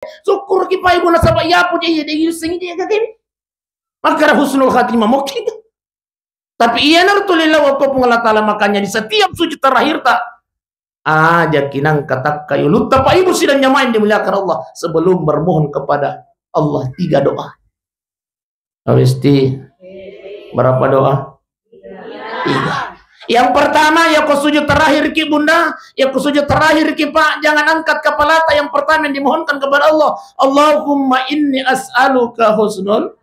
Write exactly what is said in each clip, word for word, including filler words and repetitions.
Syukurki Pak Ibu nasaba iya pun iya de' isseng de' gaga. Makkeda husnul khatimah mungkin. Tapi iyanaro tu lillah wa Puang Allah Ta'ala, makanya di setiap sujud terakhir ta, aja kinang katakka yulutta Pak Ibu sidang jamaah yang dimuliakan Allah, sebelum bermohon kepada Allah tiga doa. Awesti berapa doa? Tiga. Yang pertama, ya ko sujud terakhir ki Bunda, ya ko sujud terakhir ki Pak, jangan angkat kepala ta. Yang pertama yang dimohonkan kepada Allah, Allahumma inni as'aluka husnul.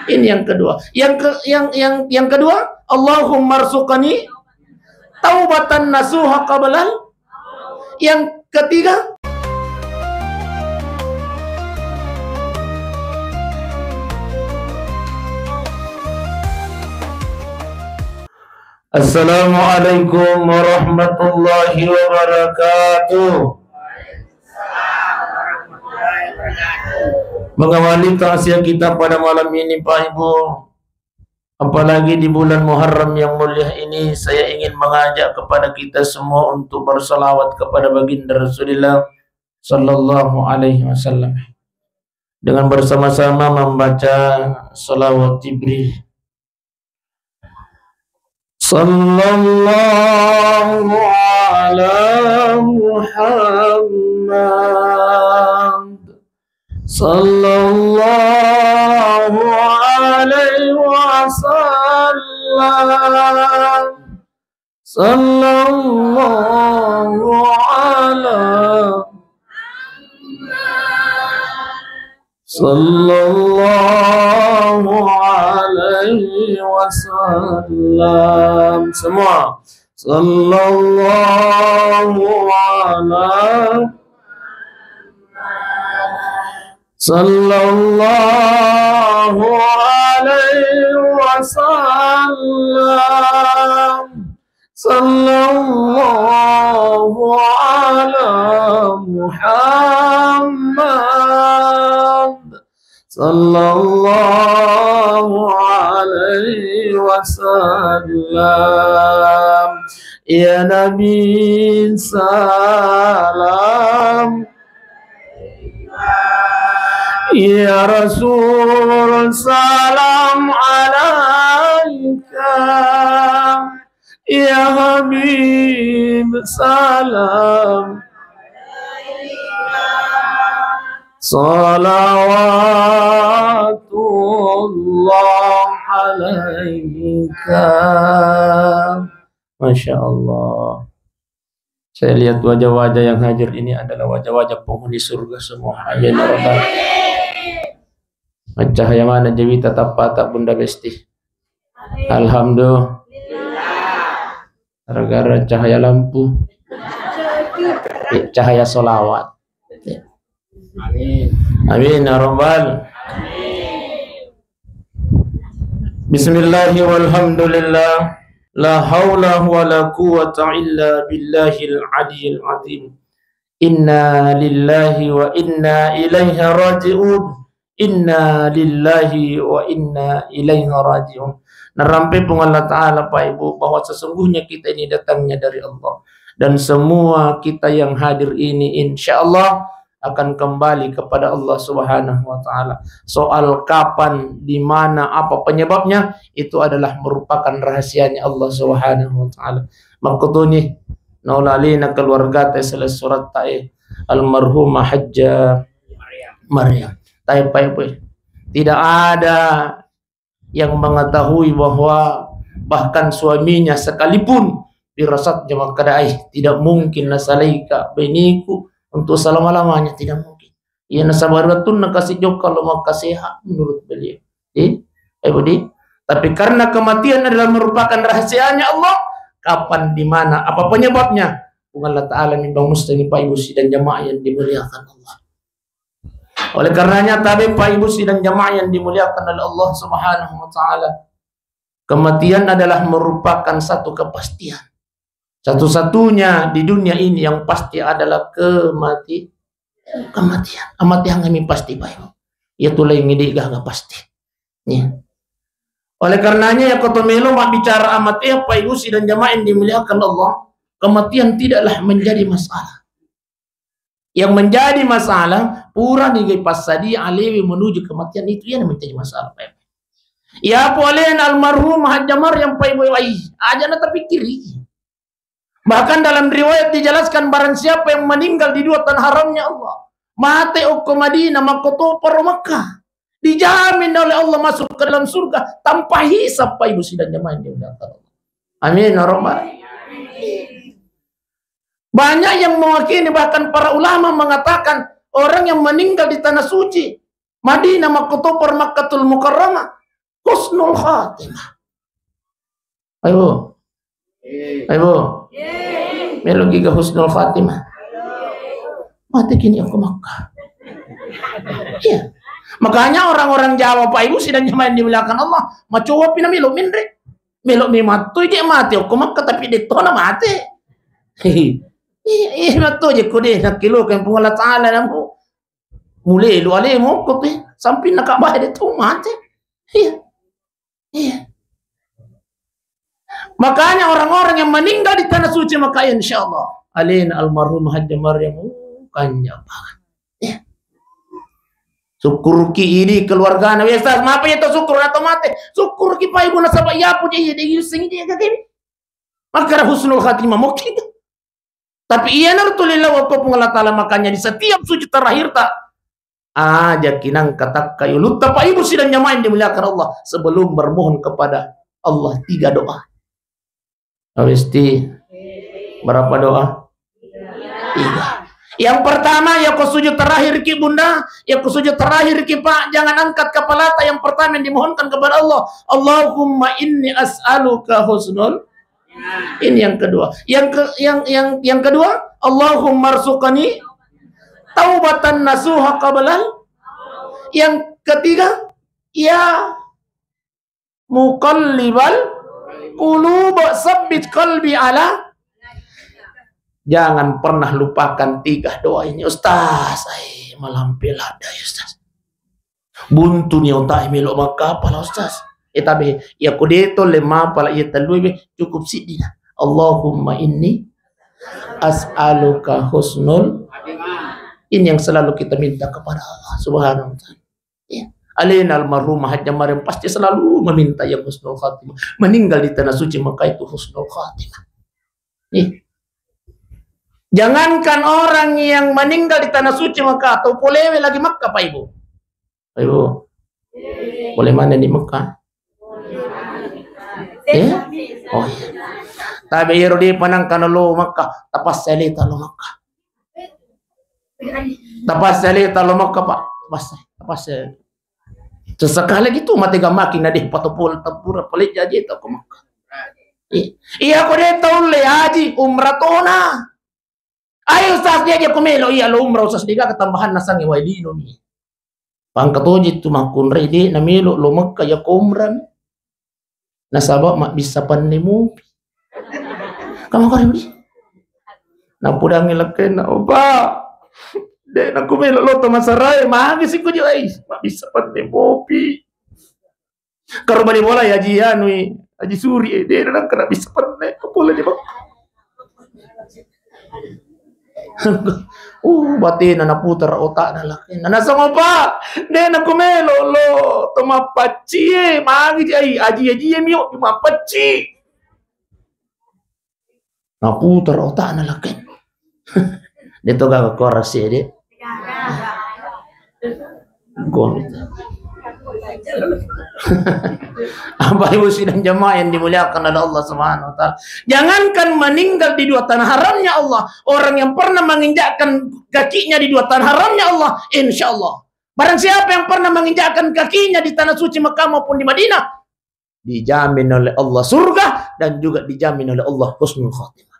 Ini yang kedua. Yang ke, yang yang yang kedua, Allahumma rzuqni taubatan nasuha qablal. Yang ketiga, Assalamualaikum warahmatullahi wabarakatuh. Mengawali takziah kita pada malam ini, Pak Ibu, apalagi di bulan Muharram yang mulia ini, saya ingin mengajak kepada kita semua untuk bersalawat kepada Baginda Rasulullah sallallahu alaihi wasallam, dengan bersama-sama membaca salawat Jibril. Sallallahu ala Muhammad. Sallallahu alaihi wasallam. Sallallahu ala. Sallallahu alaihi wasallam. Semua. Sallallahu ala. Sallallahu alaihi wasallam. Sallallahu ala Muhammad. Sallallahu alaihi wasallam. Ya Nabi, salam. Ya Rasul, salam alaika. Ya Habib, salam. Salawatullah alaika. Masya Allah. Saya lihat wajah-wajah yang hadir ini adalah wajah-wajah penghuni surga semua. Amin ya rabbal. Cahaya mana Jawita tappa tak Bunda Besti? Alhamdulillah. Gara-gara cahaya lampu. Eh, cahaya solawat. Amin. Amin ya rabbal. Bismillah walhamdulillah. La haula wala quwwata illa billahil aliyil azim. Inna lillahi wa inna ilaihi raji'un. Inna lillahi wa inna ilaihi raji'un. Narampe Puang Allah Ta'ala, Pak Ibu, bahwa sesungguhnya kita ini datangnya dari Allah. Dan semua kita yang hadir ini, insya Allah, akan kembali kepada Allah Subhanahu wa Ta'ala. Soal kapan, di mana, apa penyebabnya, itu adalah merupakan rahasianya Allah Subhanahu wa Ta'ala. Makkutuni, naulali na keluarga ta selessurat ta e, almarhumah Hajjah Maryam. Tae, Pak Ibu. Tidak ada yang mengetahui bahwa bahkan suaminya sekalipun firasatnya makkeda, "Ai, tidak mungkin nasalaika bainiku untuk selama-lamanya, tidak mungkin." Iya nasaba ri wettunna kasi jokka lo makkaseha menurut beliau. Eh, eh, Budi. Tapi karena kematian adalah merupakan rahasianya Allah, kapan, di mana, apa penyebabnya? Puang Allah Ta'ala mi bang mustangi Pak Ibu sidang jamaah yang dimuliakan Allah. Oleh karenanya, tabe Pak Ibu sidang jamaah yang dimuliakan oleh Allah Subhanahu wa Ta'ala, kematian adalah merupakan satu kepastian. Satu-satunya di dunia ini yang pasti adalah kemati-, kematian. Kematian kami pasti, Pak Ibu. Ya, tulai ngidi gaga pasti. Ya. Oleh karenanya, ya, koto melo mabbicara amat, ya, Pak Ibu sidang jamaah yang dimuliakan Allah, kematian tidaklah menjadi masalah. Yang menjadi masalah, purani ga ipassadia alewe menuju kematian, itu yang menjadi masalah, Pak. Iya, pole almarhum Hajjah Maryam, Pak Ibu, ai, aja na tapikiri. Bahkan dalam riwayat dijelaskan, barang siapa yang meninggal di dua tanah haramnya Allah, mate okko Madinah, makkotoparo Makkah, dijamin oleh Allah masuk ke dalam surga tanpa hisab, Pak Ibu sidang jamaah yang dimuliakan Allah. Amin, ya Rabbal. Banyak yang mewakili, bahkan para ulama mengatakan orang yang meninggal di tanah suci Madinah, makkotoparo Makkatul Mukarramah, husnul khatimah. Ayo. Ayo. Melo giga husnul khatimah. Mate kini aku Makkah. Iya. Makanya orang-orang Jawa, Pak Ibu sidang jamaah yang dimuliakan Allah, macowa pina melo minre. Melo mi mattu je mate aku Makkah, tapi detto na mate. Iya, iya, mattu je ko de nakkilokan Puang Allah Taala namu. Mulai lu alemu ko tu, samping nak bae detto mate. Iya. Iya. Makanya orang-orang yang meninggal di tanah suci Makkah, insya Allah, alena almarhum Hajjah Maryam, uh, kanya banget. Iya. Syukuruki ini keluargana, westas, mapa ya to syukur atau mate? Syukuruki Pak Ibu nasaba iya pun iya de yusengi dia gagemi. Maka husnul khatimah mungkin. Tapi iya narutu lillah wa Puang Allah Taala, makanya di setiap sujud terakhir ta, aja kinang katakka yulutta, Pak Ibu sidang jamaah yang dimuliakan Allah, sebelum bermohon kepada Allah, tiga doa. Habis ti berapa doa? Tiga. Yang pertama, ya ko sujud terakhir ki Bunda, ya ko sujud terakhir ki Pak, jangan angkat kepala ta. Yang pertama yang dimohonkan kepada Allah, Allahumma inni as'aluka husnul. Ini yang kedua. Yang ke yang yang yang kedua, Allahumma rzuqni taubatan nasuha qablal. Yang ketiga, ya muqallibal qulub, sabbit qalbi ala. Jangan pernah lupakan tiga doa ini, Ustaz. Ai, malampe lada, Ustaz. Buntu ni otak melo makkapala, Ustaz. Eh, tapi ya kudeto le mapala iya telu be cukup siddi na. Allahumma inni as'aluka husnul. Ini yang selalu kita minta kepada Allah Subhanahu wa Ta'ala. Ya. Alena almarhumah Hajjah Maryam pasti selalu meminta yang husnul khatimah. Meninggal di tanah suci Makkah itu husnul khatimah. Ya. Jangankan orang yang meninggal di tanah suci Makkah, atau polewe lagi Makkah, Pak Ibu. Pak Ibu, boleh mana di Makkah? Eh? Oh iya. Tapi ero di panangkana lo Makkah, tapassai leta lo Makkah. Tapassai leta lo Makkah, Pak. Tapassai, tapassai. Sesekali gitu mate gamaki na deh patopol tapura pale jaji ta ko Makkah. I-, iya ko de taulle haji umrah tona. Ayo Ustaz, dia dia ko melo iya lo umrah Ustaz, dega ketambahan nasangi wai lino mi. Pangka toji tu makkunrai de na melo lo Makkah ya ko umrah mi. Nasaba mabbissa penne mopi. Kamu kare budi. Napudangi lakkainna, "Opa, de naku melo lo to masarae, magi siko jo ai, mabbissa penne mopi." Karo bali bola ya Haji anu i, Haji Suri e, de na kena bisa penne, bola di bak. Uh, batena naputar otakna lakkainna. Nasaba, Pak, de naku melo lo to mappacci e, magi ji ai, aji-aji e mio mappacci. Naputar otakna lakkainna. De to gaga korasi e, de. Gol. Bapak Ibu sidang jamaah yang dimuliakan oleh Allah Subhanahu wa Ta'ala. Jangankan meninggal di dua tanah haramnya Allah, orang yang pernah menginjakkan kakinya di dua tanah haramnya Allah, insya Allah. Barang siapa yang pernah menginjakkan kakinya di tanah suci Mekah maupun di Madinah, dijamin oleh Allah surga dan juga dijamin oleh Allah husnul khotimah.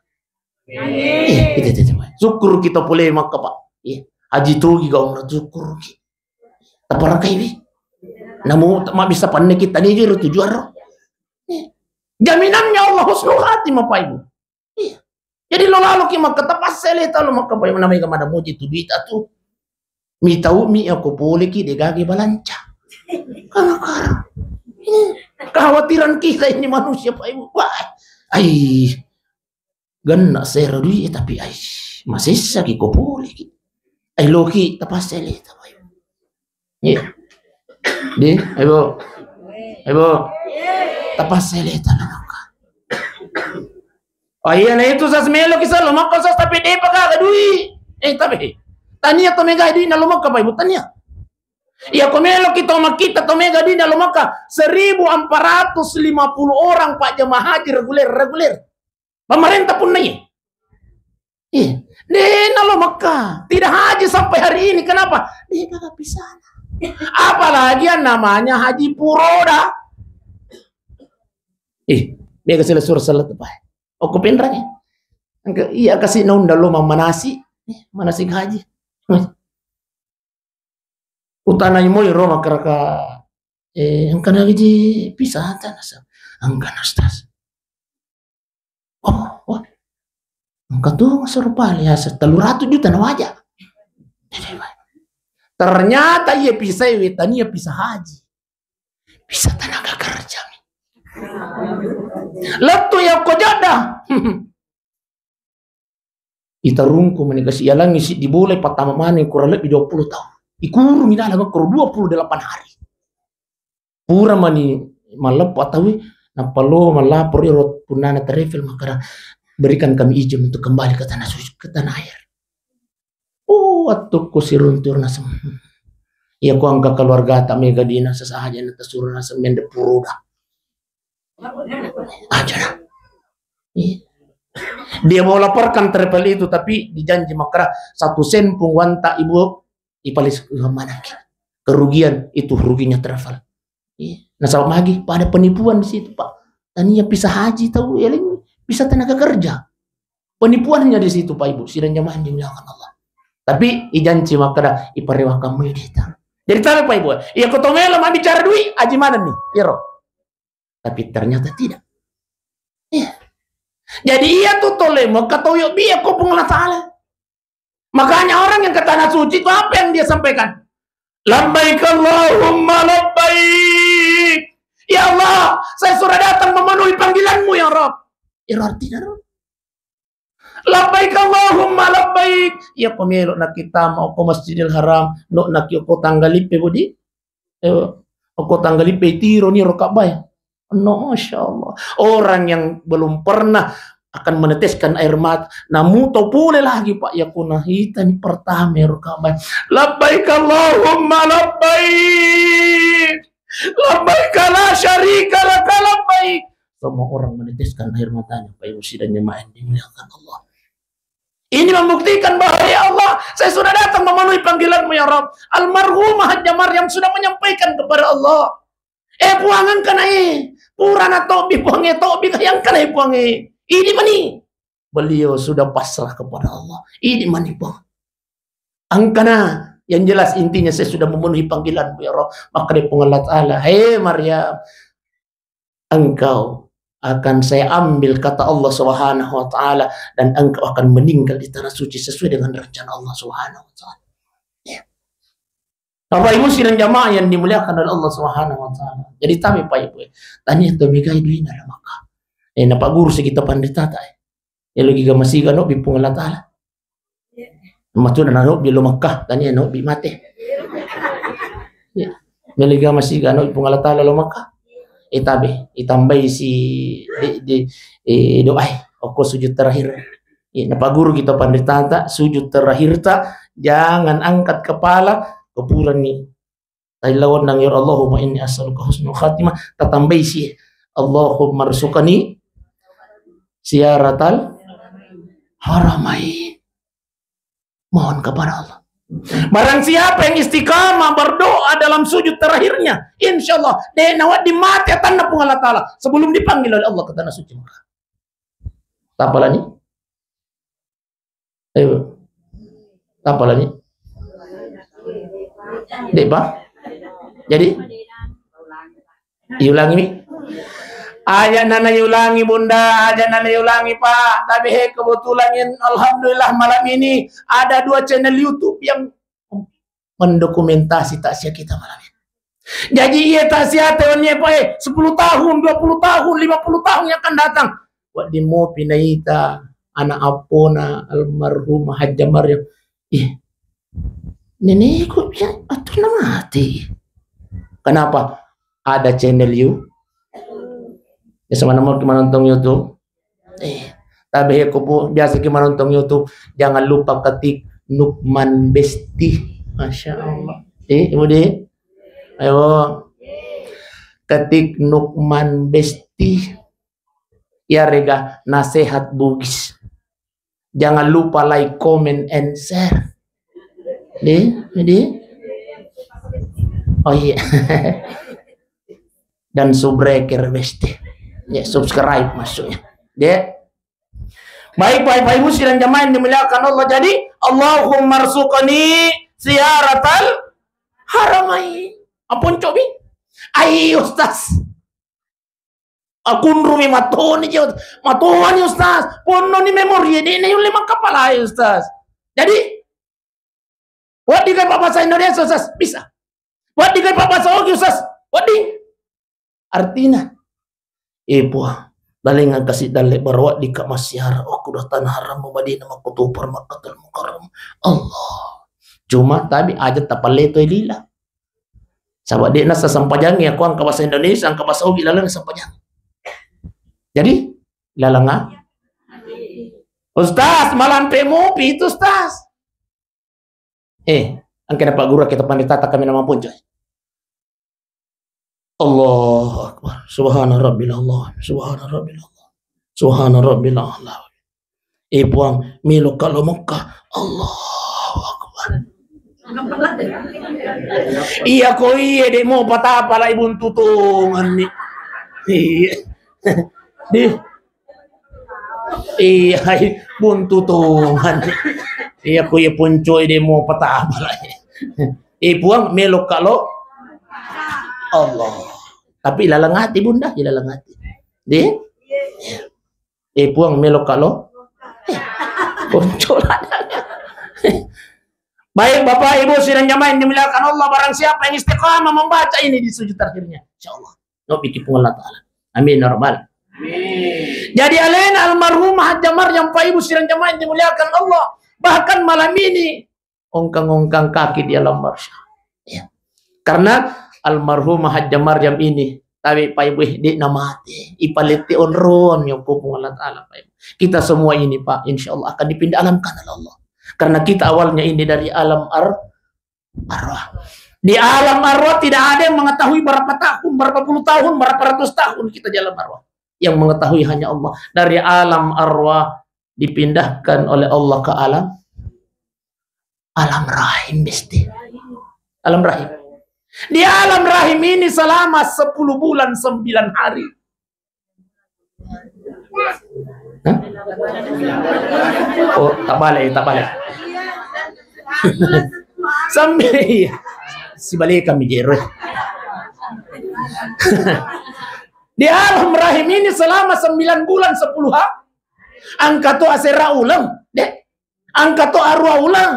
Amin. Iya, itu, itu, itu. Syukur kita pole Makkah, Pak. Iya. Haji togi ga umrah, syukur ki. Taparakai wi. Namu mabbissa penne kita ni jero tujuan ro. Iya. Jaminannya Allah husnul khatimah, Pak Ibu. Iya. Jadi lo lalo ki Makkah, tapassai leta lo Makkah, Pak Ibu, namai ga mana muji tu duita tu. Mitau mi ako pole ki de gaga balanca. Kama karo. Ini kekhawatiran kita ini manusia, Pak Ibu. Wah. Ai. Genna sero dui, tapi ai. Masessa ki ko pole ki. Eh, loki, tapasai leta, Pak. Iya. Di, ayo, Bu. Ayo, Bu. Tapasai leta, Pak. Oh iya, na itu sas melo ki salo Mekka sas, tapi depa gaga dui. Eh, tapi tania to mega dui na lo Mekka, Pak Ibu, tania. Iya, ko melo ki to makkita to mega dui na lo Mekka, seribu empat ratus lima puluh orang, Pak, jamaah haji reguler, reguler. Pemerintah pun nai. Iya, de na lo Mekka, tidak haji sampai hari ini. Kenapa? De gaga pisana. Apalagi yang namanya haji puroda. Ih, mega sila surah salat, Pak. Okko penrang, eh. Engka, iya, kasi naunda lo mammanasi, eh, manasik haji. Utanai moi ro makkeda, eh, engka na gaji pisata, nasa. Engka na, Ustaz. Oh, oh. Engka tu ngasoro pale asa tellu ratu juta na waja. Ternyata iya pisai we tania pisa haji. Bisa tenaga kerja mi. Lettu iya ko jadda. Itarungku mani kasi, iyalangi siddi bola, ipattama maneng kurang lebbi dua puluh taung. Ikurungi dalam koro dua puluh delapan hari. Pura mani malleppo tauwe, nappa lo mallapor iro punnana travel makkeda, "Berikan kami izin untuk kembali ke tanah suci, ke tanah air." Oh, wattukku siruntur nasem. Iya, ku engka keluargata mega dina sesahaja na tasuro nasem mende puroda. Aja dah. Iya. Dia mau laporkan travel itu, tapi dijanji makkeda satu sen punguanta ibu ipalis manaki. Kerugian itu ruginya travel. Iya. Nasaba magi pada penipuan di situ, Pak. Tania bisa haji tahu, ya, lain bisa tenaga kerja. Penipuannya di situ, Pak Ibu, sidang jamaah yang dimuliakan Allah. Tapi ijanci makkeda iparewakan mai deta. Jadi tabe, Pak Ibu. Iya, ko to melo mabbicara dui, aji maneng ni. Iyaro. Tapi ternyata tidak. Iya. Jadi iya tu tole Mekka to yobbi ko Puang Allah Taala. Makanya orang yang ke tanah suci itu apa yang dia sampaikan? "Labbaik Allahumma labbaik. Ya Allah, saya sudah datang memenuhi panggilanmu, ya Rabb." Iyaro artinya, Rabb. "Labbaik Allahumma labbaik." Iya, pamelo na kita mau ke Masjidil Haram, no na ki ko tanggal lipe budi. Eh, ko tanggal lipe tiro ni ro Ka'bah. No, Masya Allah. Orang yang belum pernah akan meneteskan air mata, namu to pole lagi, Pak, ya kuna hita ni pertama ro Ka'bah. "Labbaik Allahumma labbaik. Labbaik la syarika laka labbaik." Semua orang meneteskan air matanya, Pak Ibu sidang jemaah yang dimuliakan Allah. Ini membuktikan bahwa, ya Allah, saya sudah datang memenuhi panggilanmu, ya Rabb. Almarhumah Hajjah Maryam sudah menyampaikan kepada Allah. Eh, Puang, engkana, eh. Purana tobi, Puang, eh, tobi, engkana, eh, Puang, eh. Ini mani. Beliau sudah pasrah kepada Allah. Ini mani, Puang. Engkana, yang jelas intinya saya sudah memenuhi panggilanmu, ya Rabb. Maka dia Puang Allah Ta'ala, "Hei Maryam, engkau akan saya ambil," kata Allah Subhanahu wa Ta'ala, "dan engkau akan meninggal di tanah suci sesuai dengan rencana Allah Subhanahu wa Ta'ala." Ya. Bapak Ibu sidang jamaah yang dimuliakan oleh Allah Subhanahu wa Ta'ala. Jadi tabe, Pak Ibu, ya. Tania to megai duina la Mekka. Eh, napagguru si kita pandita ta, eh. Elo giga masiga no bi Puang Allah Ta'ala. Matuna na no bi lo Mekka, tania no bi mate. Ya. Melo giga masiga no bi Puang Allah Ta'ala lo Mekka. Eh, tabe, itambai si di, di, eh, doa, eh, okko sujud terakhir. Ya, napagguru kita pandita ta, sujud terakhir ta, jangan angkat kepala, kepurani. Taillawannang, ya Allahumma inni as'aluka husnul khatimah, tatambai si, "Allahumma rzuqni ziyaratal haramain." Mohon kepada Allah. Barang siapa yang istiqamah berdoa dalam sujud terakhirnya, insya Allah, de nawedding mate atanna Puang Allah Ta'ala sebelum dipanggil oleh Allah ke tanah suci Mekah. Tapalani? Ayo. Tapalani? Dek, Pak? Jadi? Iulangi mi? Aja nana iulangi, Bunda, aja nana iulangi, Pak. Tapi, he, kebetulan, alhamdulillah, malam ini ada dua channel YouTube yang mendokumentasi takziah kita malam ini. Jadi, iya, takziah tahun ini, Pak, eh, sepuluh tahun, dua puluh tahun, lima puluh tahun yang akan datang. Wedding mopi naita anak appona almarhumah Hajjah Maryam. Ih, Nenekku, ya, atur na mati. Kenapa? Ada channel you. Ya, sama nama manontong YouTube. Eh, tapi ya, ku pu-, biasa ki manontong YouTube, jangan lupa ketik Nukman Besti. Masya Allah. Eh, Ibu Di? Ayo. Ketik Nukman Besti. Ya, rega nasehat Bugis. Jangan lupa like, comment, and share. Di, di. Oh iya. Dan subscribe, Besti. Ya, subscribe maksudnya. Dek. Baik, Bapak Ibu sidang jamaah yang dimuliakan Allah. Jadi, Allahumma rzuqni ziyaratal haramain. Apa, Cok, Bi? Ai, Ustaz. Akunrumi matoni je, matoni, Ustaz. Ponnoni memori, de' na yulle makkapalai, Ustaz. Jadi, wedding kai pabbasa Indonesia, Ustaz? Bisa. Wedding kai pabbasa Ogi, Ustaz? Wedding. Artina, eh, Puang, dalengang kasi dalle' bara wedding ka massiara, okko dua tanah haram, Madinah, Makkutupar, Makkatul Mukarramah. Allah. Cuma, tapi aja tapalletoi lila. Saba' de' nasa sempajangnge, aku angka bahasa Indonesia, angka bahasa Ogi laleng sempajang. Jadi, laleng a-, Ustaz, malampe mupi itu, Ustaz. Eh, angkena Pak Guru kita pandita tak kami nama pun, coy. Allahu Akbar. Subhana Rabbil Allah. Subhana Rabbil Allah. Subhana Rabbil Allah. Eh, Puang, melo ka lao Mekka. Allahu Akbar. Iya ko iye, de' mo patapalai buntu tonganni. Iya. Di. Iya, buntu tonganni. Iya ko iye poncoi de' mo patapalai. Eh, Puang, melo ka lao. Allah. Tapi ilalang ati, Bunda, ilalang ati. Di? Eh, Puang, melo ka lao. Eh, konco ladang. Baik, Bapak, Ibu, sidang jamaah yang dimuliakan Allah, barang siapa yang istiqamah membaca ini di sujud terakhirnya, insya Allah, no piki Puang Allah Ta'ala. Amin, ya Rabbal. Amin. Jadi, alena almarhumah Hajjah Maryam, Pak, Ibu, sidang jamaah yang dimuliakan Allah, bahkan malam ini ongkang-ongkang kaki di alam barzah. Ya. Karena almarhumah Hajjah Maryam ini, tapi Pak Ibu, eh, de' namate, ipalette onrong yang kupung Allah Ta'ala, Pak Ibu. Kita semua ini, Pak, insya Allah akan dipindah alamkan oleh Allah. Karena kita awalnya ini dari alam ar-, arwah. Di alam arwah tidak ada yang mengetahui berapa tahun, berapa puluh tahun, berapa ratus tahun kita di alam arwah. Yang mengetahui hanya Allah. Dari alam arwah dipindahkan oleh Allah ke alam, alam rahim, Besti. Alam rahim. Di alam rahim ini selama sepuluh bulan sembilan hari. Hah? Oh, tak balik, tak balik. Sampai, iya. Si balik kami jero. Di alam rahim ini selama sembilan bulan sepuluh ha-, engka to asera uleng, de'. Engka to arua uleng.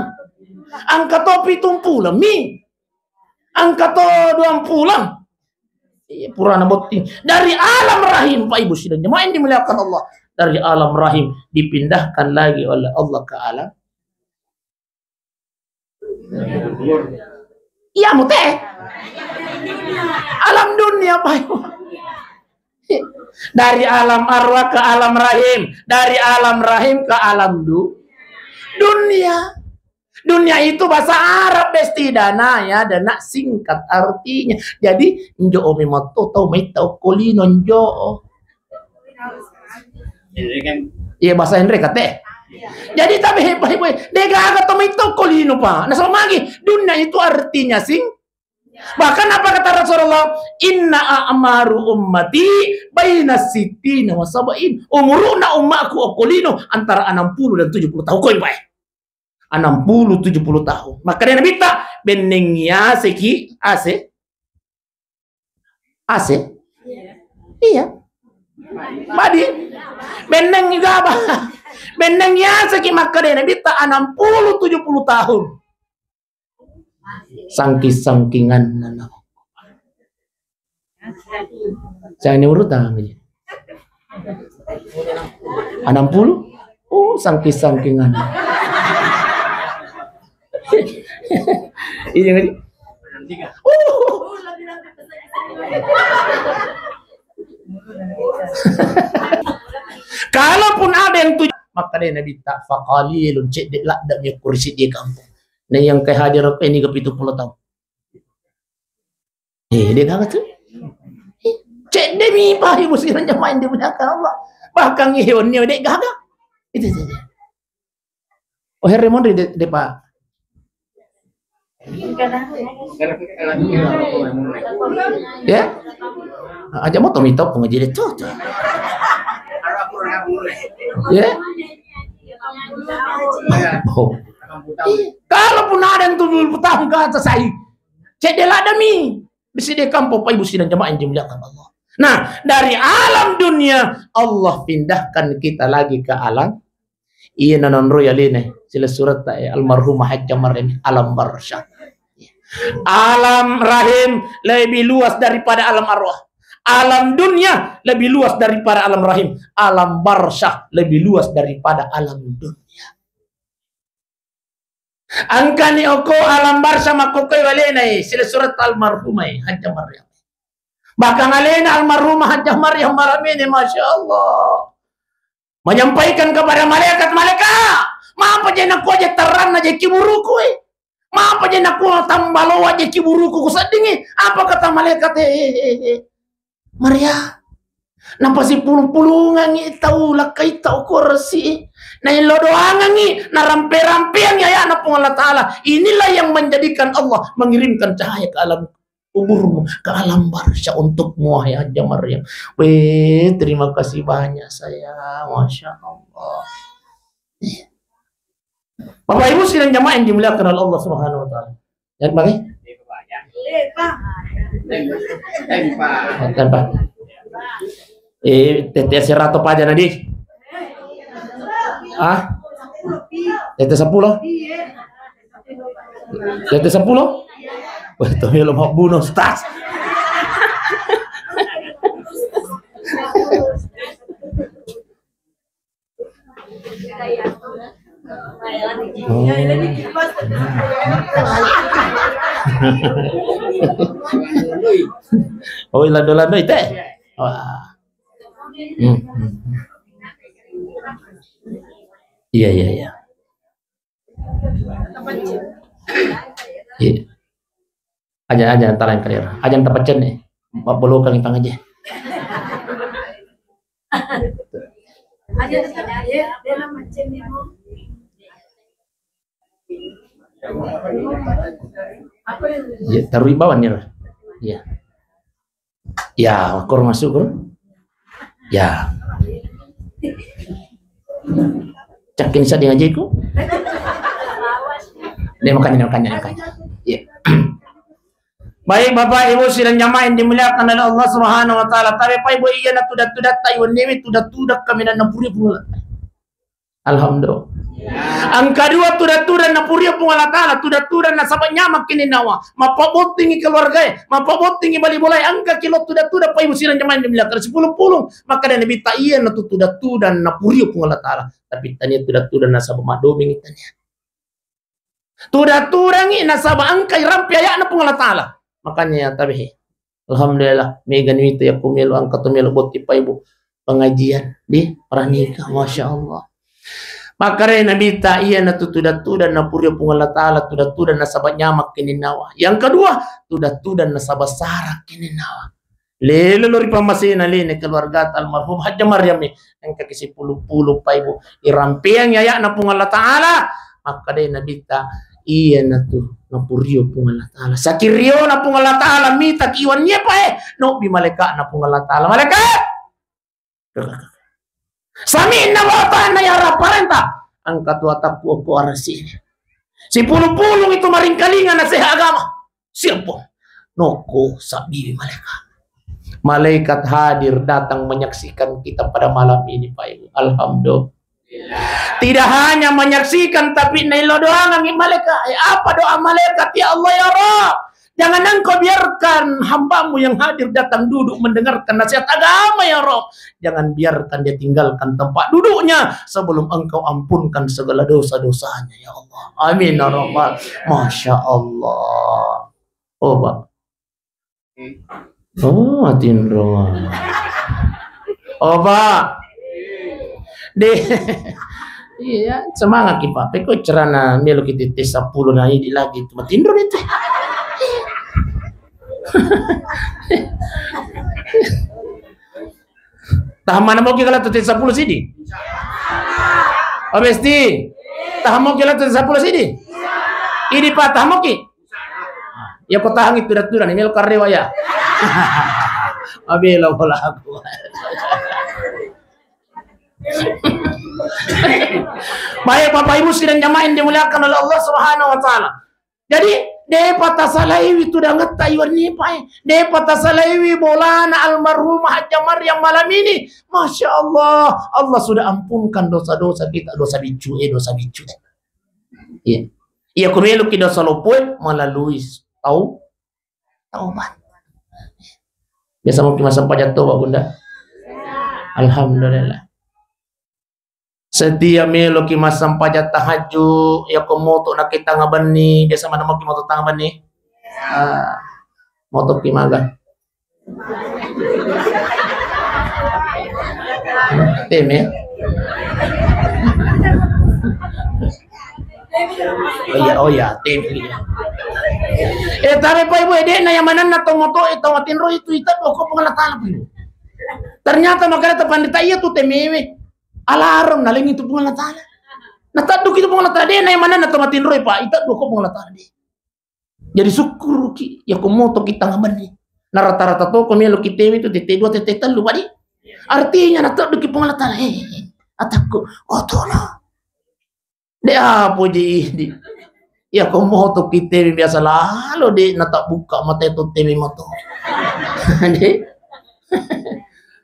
Engka to pitung puleng mi. Engka to duang puleng. Iya, purana botting. Dari alam rahim, Pak Ibu sidang jemaah yang dimuliakan Allah. Dari alam rahim dipindahkan lagi oleh Allah ke alam. Iya, mute. Alam dunia, Pak Ibu. Dari alam arwah ke alam rahim, dari alam rahim ke alam du-, dunia. Dunia itu bahasa Arab, Besti, dana, ya, dana singkat artinya. Jadi, njo omi matto tau maitta okko lino njo. Iya, bahasa Indonesia kate. Jadi, tapi hebat, hebat. Degaga tau maitta okko lino, Pak. Nasaba magi, dunia itu artinya sing-, Bahkan apa kata Rasulullah? "Inna a'maru ummati baina sittina wa sab'in." Umuruna ummaku okko lino antara enam puluh dan tujuh puluh tahun. Koi bae. Enam puluh, tujuh puluh tahun. Makanya Nabi ta, benneng yaseki ase. Ase? Iya. Badi. Benneng gaba. Benneng yaseki makkeda Nabi ta enam puluh, tujuh puluh tahun. Sangking-sangkinganna na. Saya ini urut tangan aja. Enam puluh? Oh, sangking-sangkinganna. Iya, kan? Oh. Kalaupun ada yang tuju, maka dia Nabi tak, "Faqalilun," cedde' ladde' mi kursi di kampung. Nah, yang ke hadir ini ke pitu puluh tahun. Eh, dia kagak tuh. Eh, cedde' mi, Pak, ibu sidang jamaah yang dimuliakan Allah. Bahkan hewan dia dek gaga. Itu saja. Oh, herre monri de, de, Pak. Ya? Aja mau tomi tau pengaji de tuh. Ya? Oh. Kalaupun ada yang tujuh puluh tahun ke atas, saya cedde' ladde' mi. Bisi de' kampung, Pak, ibu sidang jamaah yang dimuliakan Allah. Nah, dari alam dunia, Allah pindahkan kita lagi ke alam. Iya, nanonroi alena, sila surata, eh, almarhumah Hajjah Maryam, alam barzah. Alam rahim lebih luas daripada alam arwah. Alam dunia lebih luas daripada alam rahim. Alam barzah lebih luas daripada alam dunia. Engkani okko alam barzah makkokkoe walena, eh, sila surata almarhumah, eh, Hajjah Maryam. Bahkan alena almarhumah Hajjah Maryam malam ini, Masya Allah, menyampaikan kepada malaikat, "Malaikat, mapa je nakua je terranna je kiburuku, eh? Mapa je nakua tambaloa je kiburuku kuseddingi?" Apa kata malaikat, eh, eh, eh, eh. Maria, napasipulung-pulungangngi tau lakkai tau korsi. Naillo doangangngi, narampe-rampeangngi aya'na Puang Allah Ta'ala. Inilah yang menjadikan Allah mengirimkan cahaya ke alam kuburmu, ke alam barzah untukmu, wahai Hajjah Maryam. Weh, terima kasih banyak, sayang. Masya Allah. Iya. Bapak Ibu sidang jamaah yang dimuliakan oleh Allah Subhanahu wa Ta'ala. Ya, Bang, eh? Tanpa. Eh, tete serato paja nadi. Ah? Tete sepuluh? Tete sepuluh? Wah, itu lo mau bunuh, Ustaz. Oh. Oh, lando-lando itu, eh? Wah. Hmm, hmm, hmm. Iya, iya, iya. Iya. Aja, aja, ntar yang kalian. Aja, ntar pecen nih. Mabbolokan tang aja. Ya, taruh di bawah nih. Ya. Ya, kur masuk, kur. Ya. Cakin sa dengan jiku. Dia makannya, makannya, makannya. Ya. Baik, Bapak, Ibu, sidang jamaah yang dimuliakan oleh Allah Subhanahu wa Ta'ala. Tapi, Pak, Ibu, iya na tuda-tuda, tai, wennewi tuda-tuda, kami na napuri pula. Alhamdulillah. Engka dua tuda-tuda napurio Puang Allah Ta'ala, tuda-tuda nasaba nyamakki ninnawa, mappabottingi keluargae, mappabottingi bali bolae, engka kilo tuda-tuda, Pak, Ibu, sidang jamaah yang dimuliakan, sepuluh pulung, maka dari Nabi ta iya na tu tuda-tuda napurio Puang Allah Ta'ala. Tapi tania tuda-tuda nasaba madomingi tania. Tuda-tudangi nasaba engka irampe aya'na Puang Allah Ta'ala. Makanya ya tabe. Alhamdulillah, mega niwita ya ku melo engka tu melo botti, Pak, Ibu, pengajian di Pranika, Masya Allah. Makare Nabi ta iya na tu tuda-tuda napurio Puang Allah Ta'ala, tuda-tuda nasaba nyamak kininnawa. Yang kedua, tuda-tuda nasaba sarak kininnawa. Lelo lo ri pammasena lene keluarga almarhum Hajjah Maryam e, engka ki sepuluh pulung, Pak, Ibu, irampeang aya'na Puang Allah Ta'ala. Makkadai Nabi ta, iya na tu napurio Puang Allah Ta'ala. Sakirio na Puang Allah Ta'ala mita kiwan ye, Pak, eh, nobbi malaika na Puang Allah Ta'ala. Malaikat! Sami'na wa ata'na ya Rabb, parenta. Engka tu atakku okko arasi. Sepuluh pulung itu maringkalinga naseha agama. Siap, Puang. Nokko sabbiwi malaikat. Malaikat hadir datang menyaksikan kita pada malam ini, Pak, Ibu. Alhamdulillah. Tidak hanya menyaksikan, tapi naillo doangangngi malaikat. Eh, apa doa malaikat? Ya Allah, ya Rabb, Jangan engkau biarkan hambamu yang hadir datang duduk mendengarkan nasihat agama, ya Rob. Jangan biarkan dia tinggalkan tempat duduknya sebelum engkau ampunkan segala dosa-dosanya, ya Allah. Amin, ya Rabbal. Masya Allah. Oh, Pak. Oh, matinro. Oh, Pak. De. Iya, semangat ki, Pak. Peko cerana melo kita tes sepuluh na idi lagi tu matinro itu. Tahan mana moki kalau tu tes sepuluh sidi? Oh, besti. Tahan moki kalau tu tes sepuluh sidi? Idi, Pak, tahan moki. Ya, ko tahangi tuda-tuda ni melo karrewa ya. Abela bola aku. Baik, Bapak Ibu sidang jamaah yang dimuliakan oleh Allah Subhanahu wa Ta'ala. Jadi, depa tasalaiwi tudangetta iwanipae. Depa tasalaiwi bolana almarhumah Hajjah Maryam malam ini. Masya Allah, Allah sudah ampunkan dosa-dosa kita, dosa biccu, eh, dosa biccu, eh. Iya. Iya, ko meloki dosa loppoe melalui tau-, taubat. Biasa moki massempajang toba, Bunda? Alhamdulillah. Setia meloki massempajang tahajud, ya ko moto nakitanga benni, biasa mana moki moto tanga benni? Ah, motoki maga. Teme. Oh iya, oh iya, teme. Eh, tapi Pak Ibu, eh, de'na yang manenna to moto, eh, to matinro itu, itu, oh, ko Puang Allah Ta'ala, Pak Ibu. Ternyata makanya tu pandita iya tu temewe. Alarm, nalengi tu Puang Allah Ta'ala. Natadduki tu Puang Allah Ta'ala, de'na yang manenna to matinro, Pak, itu, oh, ko Puang Allah Ta'ala, de. Jadi sukkuruki, ya ko motoki tanga benni. Na rata-rata to ko meloki teme tu tette dua, tette tellu, badi. Artinya natedduki Puang Allah Ta'ala, eh, eh, eh, atakku, oh, tono. De apa je idi. Ya ko motoki teme biasa lalo de natabbuka mate to teme mato. De.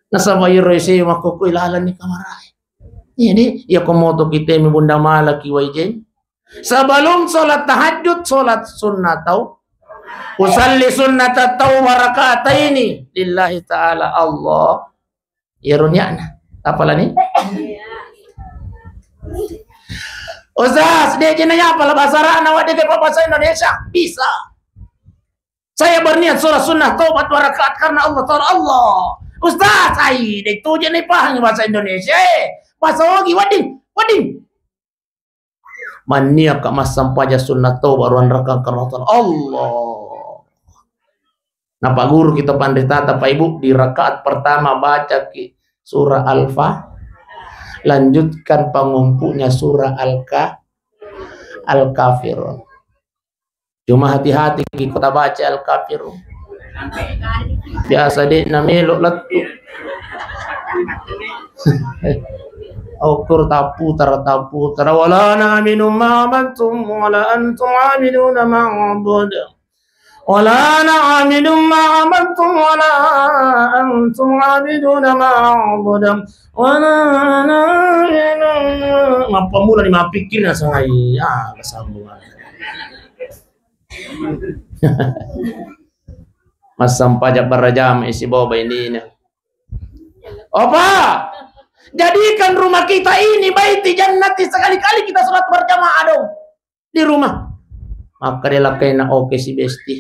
Nasaba iro ese makkokoi lalani kamarae. Jadi, ya ko motoki teme Bunda malaki waijen. Sebelum sholat tahajud, sholat sunnah tau. Usalli sunnata tau barakataini lillahi ta'ala Allah. Ya runyakna. Apalani? Ustaz, dia jenayah apa bahasa Arab, awak dia bahasa Indonesia? Bisa. Saya berniat sholat sunnah taubat dua rakaat karena Allah Ta'ala. Allah. Ustaz, ai, de tu je ni pahang bahasa Indonesia. Eh, bahasa Ogi, wedding, wedding. Mannia ka massempajang sunnah taubat ruang rakang karena Allah Ta'ala. Allah. Napa guru kita pandita, Bapak Ibu, di rakaat pertama baca ki surah Al-Fa-, lanjutkan pangumpunya surah Al-Ka-, Al-Kafirun. Cuma hati-hati ki ko tabaca Al-Kafirun. Biasa de na melo lettu. Ukur taputara, taputara. Wala na'budu ma abattum, wala antum abiduna ma a'bud. Wala na'budu ma abattum, wala antum abiduna ma a'bud. Wala na'budu. Mappamula ni mappikir na sangai. Ah, kesambungan. Massempajang berjamaah isi bawa bainina. Opa, jadikan rumah kita ini baiti jannati, sekali-kali kita sholat berjamaah dong di rumah. Maka dia lakaina, oke si besti.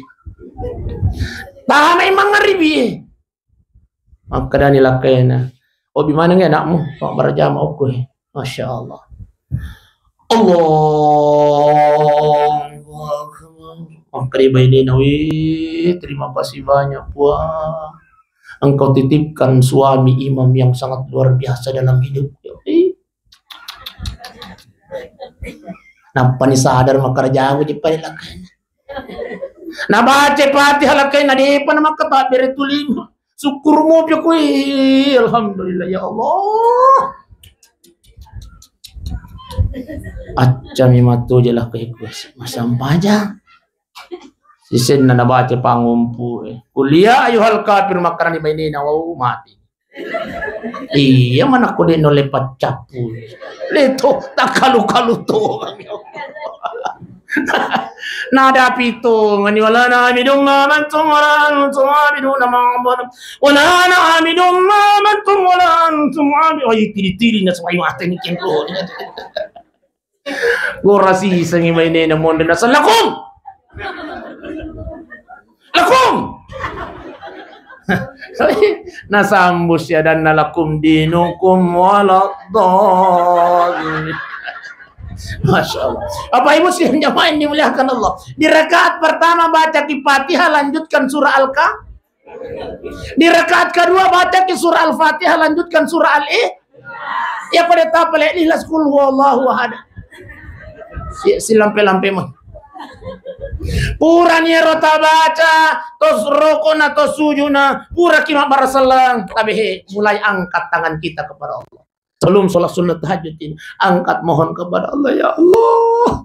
Tahan imang ngaribi. Makkedani lakkaina, "Obi manengngi anakmu, Pak, berjamaah okko." Masya Allah. Allahu Akbar. Makkeda bainena, "Wih, terima kasih banyak, Puang. Engkau titipkan suami imam yang sangat luar biasa dalam hidupku." Ih. Nappani sadar makkeda jago jeppa lakkaina. Nabaca Fatihah lakkaina, depa na makkatabbere tuli. Syukur mopi aku, ih, alhamdulillah, ya Allah. Accami matu je lakkai ku massempajang. Sisenna nabaca pangumpu, eh. Qul ya ayyuhal kafir, makkedani bainena, wau mati. Iya, mana ko de' nulle paccappu. Leto, takkalu-kalu to. Nada pitu ngani, wala na'budu ma antum wala antum abiduna ma a'budu. Wala na'budu ma antum wala antum abiduna. Oh, tiri-tiri na suai mate ni kengko. Gora sisengi mainena monde naseng lakum. Lakum. Nasambu siadanna lakum dinukum waladdallin. Masya Allah. Bapak Ibu sidang jamaah yang dimuliakan Allah. Di rakaat pertama baca ki Fatihah, lanjutkan surah Al-Ka-, di rakaat kedua baca ki surah Al-Fatihah, lanjutkan surah Al-I-, ya pada tapale Ikhlas, Qul huwallahu ahad. Si-, silampe-lampe mah. Purani ero tabaca, tos rokona, tos sujuna, pura ki mabbarasallang, tabehe, mulai angkat tangan kita kepada Allah. Sebelum sholat sunnah tahajud ini, angkat mohon kepada Allah, ya Allah.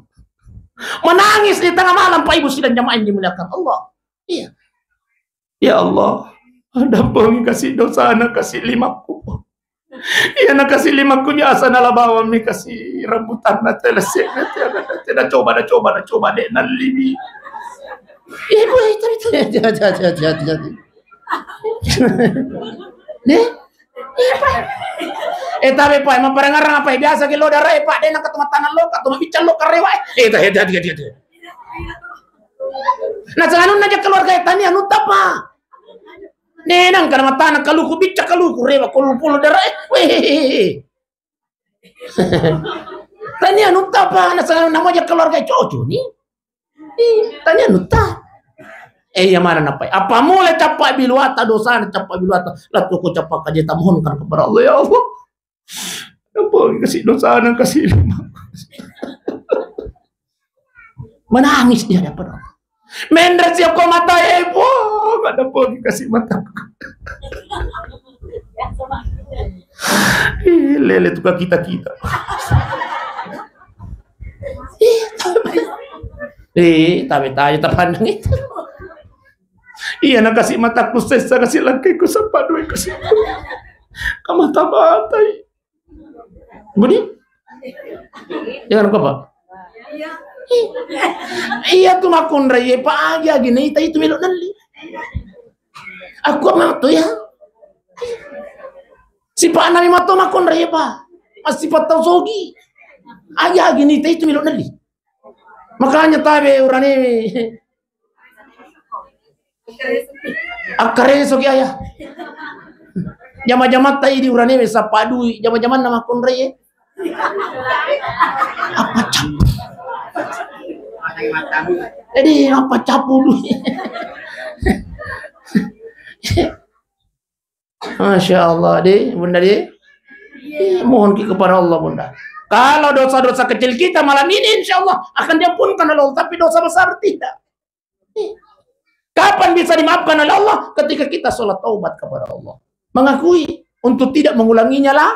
Menangis di tengah malam, Pak Ibu sidang jamaah yang dimuliakan Allah. Iya. Ya Allah, dampengi kasi dosana kasi limakku. Iya, na kasi limakku biasa nala bawang mi kasi rambutan na telese na tiada, tiada coba, da coba, da coba, dek nallibi. Ibu, itu, itu, itu, itu, itu, itu, itu. Deh? Iya, Pak. Eh, tapi, Pak, emang pada ngarang apa ya? Biasa ke lo darah, eh, Pak, dek nangka teman tanah lo, atau bicara lo karewa, eh. Eh, itu, itu, itu, itu, itu. Nah, sanganunna ja keluarga tania nutta, Pak. Nenang kana matana kaluku, bicca kaluku, rewa kolu polo dara, eh, weh. Tania nutta, Pak, na sanganunna moja keluarga coco ni. Ih, tania nutta. Eh, iya mana napai? Apa mulai cappa biluata dosana, cappa biluata. Lah, tuku cappa kaje tamohonkan kepada Allah, ya Allah. Apa kasih dosana, kasih lima. Menangis di hadapan Allah. Menre siap ko mata, eh, wah, ada apa kasih mata. Ih, lele tuh kita-kita. Ih, tapi, eh, tapi tanya terpandang itu. Iya, na kasih mataku sesa, kasih langkaiku sapa duit kasih. Kamata-matai. Budi? Jangan lupa, Pak. Iya tu makonrai, Pak, agi-agi naita itu melo nelli. Aku apa tu ya? Sipa'na mi mato makonrai, Pak. Masih patau sogi. Agi-agi naita itu melo nelli. Makanya tabe urane. Akkareso ki ayah. Jama-jamatta idi urane we sapa dui, jama-jamanna makonrai, eh. Apa cap? Jadi apa capu dui? Masya Allah, deh, Bunda, deh. Iya, mohon ki kepada Allah, Bunda. Kalau dosa-dosa kecil kita malam ini, insya Allah akan diampunkan oleh Allah. Tapi dosa besar tidak. Kapan bisa dimaafkan oleh Allah? Ketika kita sholat taubat kepada Allah, mengakui untuk tidak mengulanginya lah.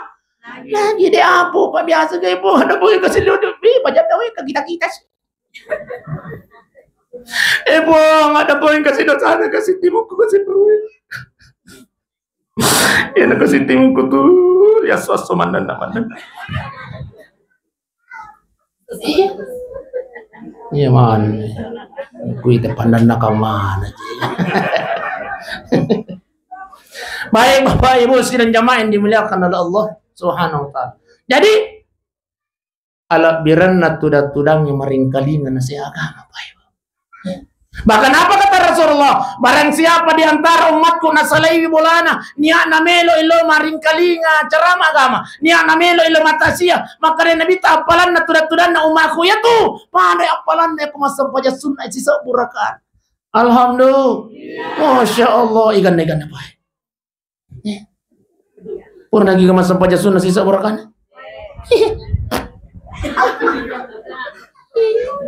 Lagi deh apa, Pak, biasa kayak apa? Ada boleh kasih lihat, eh, baca tahu ya kita kita sih. Eh, Bang, ada boleh kasih dosa, ada kasih timurku, kasih tahu. Ya, na kasi timku tu, ya, suaso mandanna, mandanna. Iya, man. Kui te pandanna ka mana, Ci? Baik, Bapak Ibu sidang jamaah yang dimuliakan oleh Allah Subhanahu wa Ta'ala. Jadi, alabbirenna tudang-tudangnge maringkalinga nasea agama, Pak. Bahkan apa kata Rasulullah? Barang siapa di antara umatku nasalaiwi bolana, niatna melo ilo maringkalinga ceramah agama, niatna melo ilo matasia, maka dari Nabi ta appalanna tudang-tudanna umatku yatu, pada appalanna yako massempajang sunna sisebbu rakaat. Alhamdulillah. Masya Allah, iganna-iganna, Pak. Eh. Pura nagi ga massempajang sunna sisebbu rakana.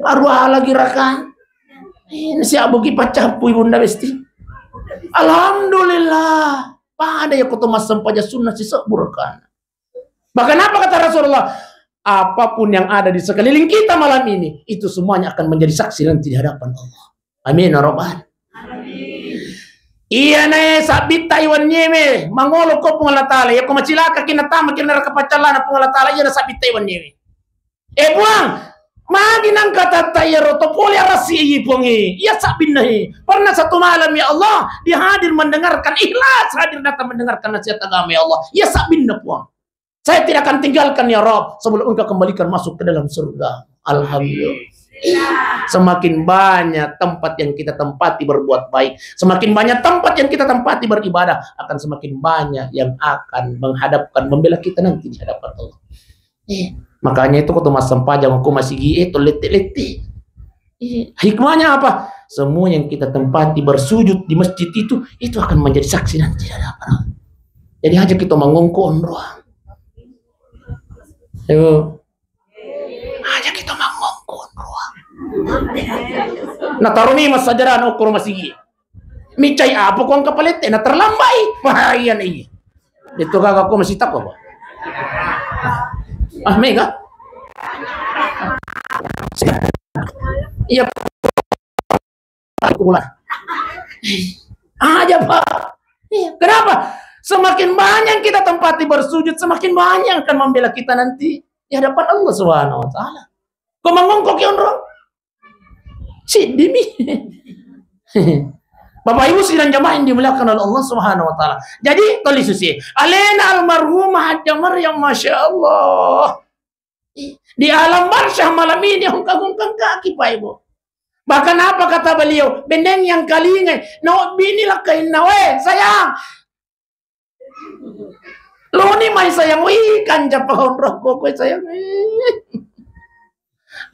Arua lagi raka. Eh, siabuki paccappui Bunda Besti. Alhamdulillah. Pada ya koto massempajang sunna sisebbu rakana. Bahkan apa kata Rasulullah? Apapun yang ada di sekeliling kita malam ini, itu semuanya akan menjadi saksi nanti di hadapan Allah. Amin ya rabbal. Iyanae sabbitta iwanniewe, mangolo ko Puang Allah Ta'ala, yako macilaka ki natama ki neraka paccallana Puang Allah Ta'ala, iyana sabbitta iwanniewe. Eh, Puang, Magi nangka tatta iyaro to pole arassi i Puangnge. Iya sabbinna he. Pernah satu malam, ya Allah, dia hadir mendengarkan, ikhlas hadir datang mendengarkan nasihat agama, ya Allah. Iya sabbinna, Puang. Saya tidak akan tinggalkan, ya Rabb, sebelum Engkau kembalikan masuk ke dalam surga. Alhamdulillah. Semakin banyak tempat yang kita tempati berbuat baik, semakin banyak tempat yang kita tempati beribadah, akan semakin banyak yang akan menghadapkan, membela kita nanti di hadapan Allah. Eh, makanya itu ko to massempajang ko masigi e to lette-lette. Iya. Hikmahnya apa? Semua yang kita tempati bersujud di masjid itu, itu akan menjadi saksi nanti di hadapan Allah. Jadi aja kita mangongko onroang. Ayo. Aja kita mangongko onroang. Nah, taruh nih mas sajaran okor masigi. Micai apa ko engka palette na terlambai. Wah, iya nih. Itu kagak ko masih tak apa. Ah, mega. Iya. Aku pulang. Aja, Pak. Iya, kenapa? Semakin banyak kita tempati bersujud, semakin banyak akan membela kita nanti di hadapan Allah Subhanahu wa Ta'ala. Ko mangongko ki onro? Siddimi. Bapak Ibu sidang jamaah yang dimuliakan oleh Allah Subhanahu wa Ta'ala. Jadi, toli susi. Alena almarhumah Hajjah Maryam, Masya Allah. Di alam barzah malam ini hongkang-hongkang kaki, Pak Ibu. Bahkan apa kata beliau? Bendeng yang kalingai, no bini lakainna, we, sayang. Loni mai sayang, wih, kanja pahonrokko koe sayang.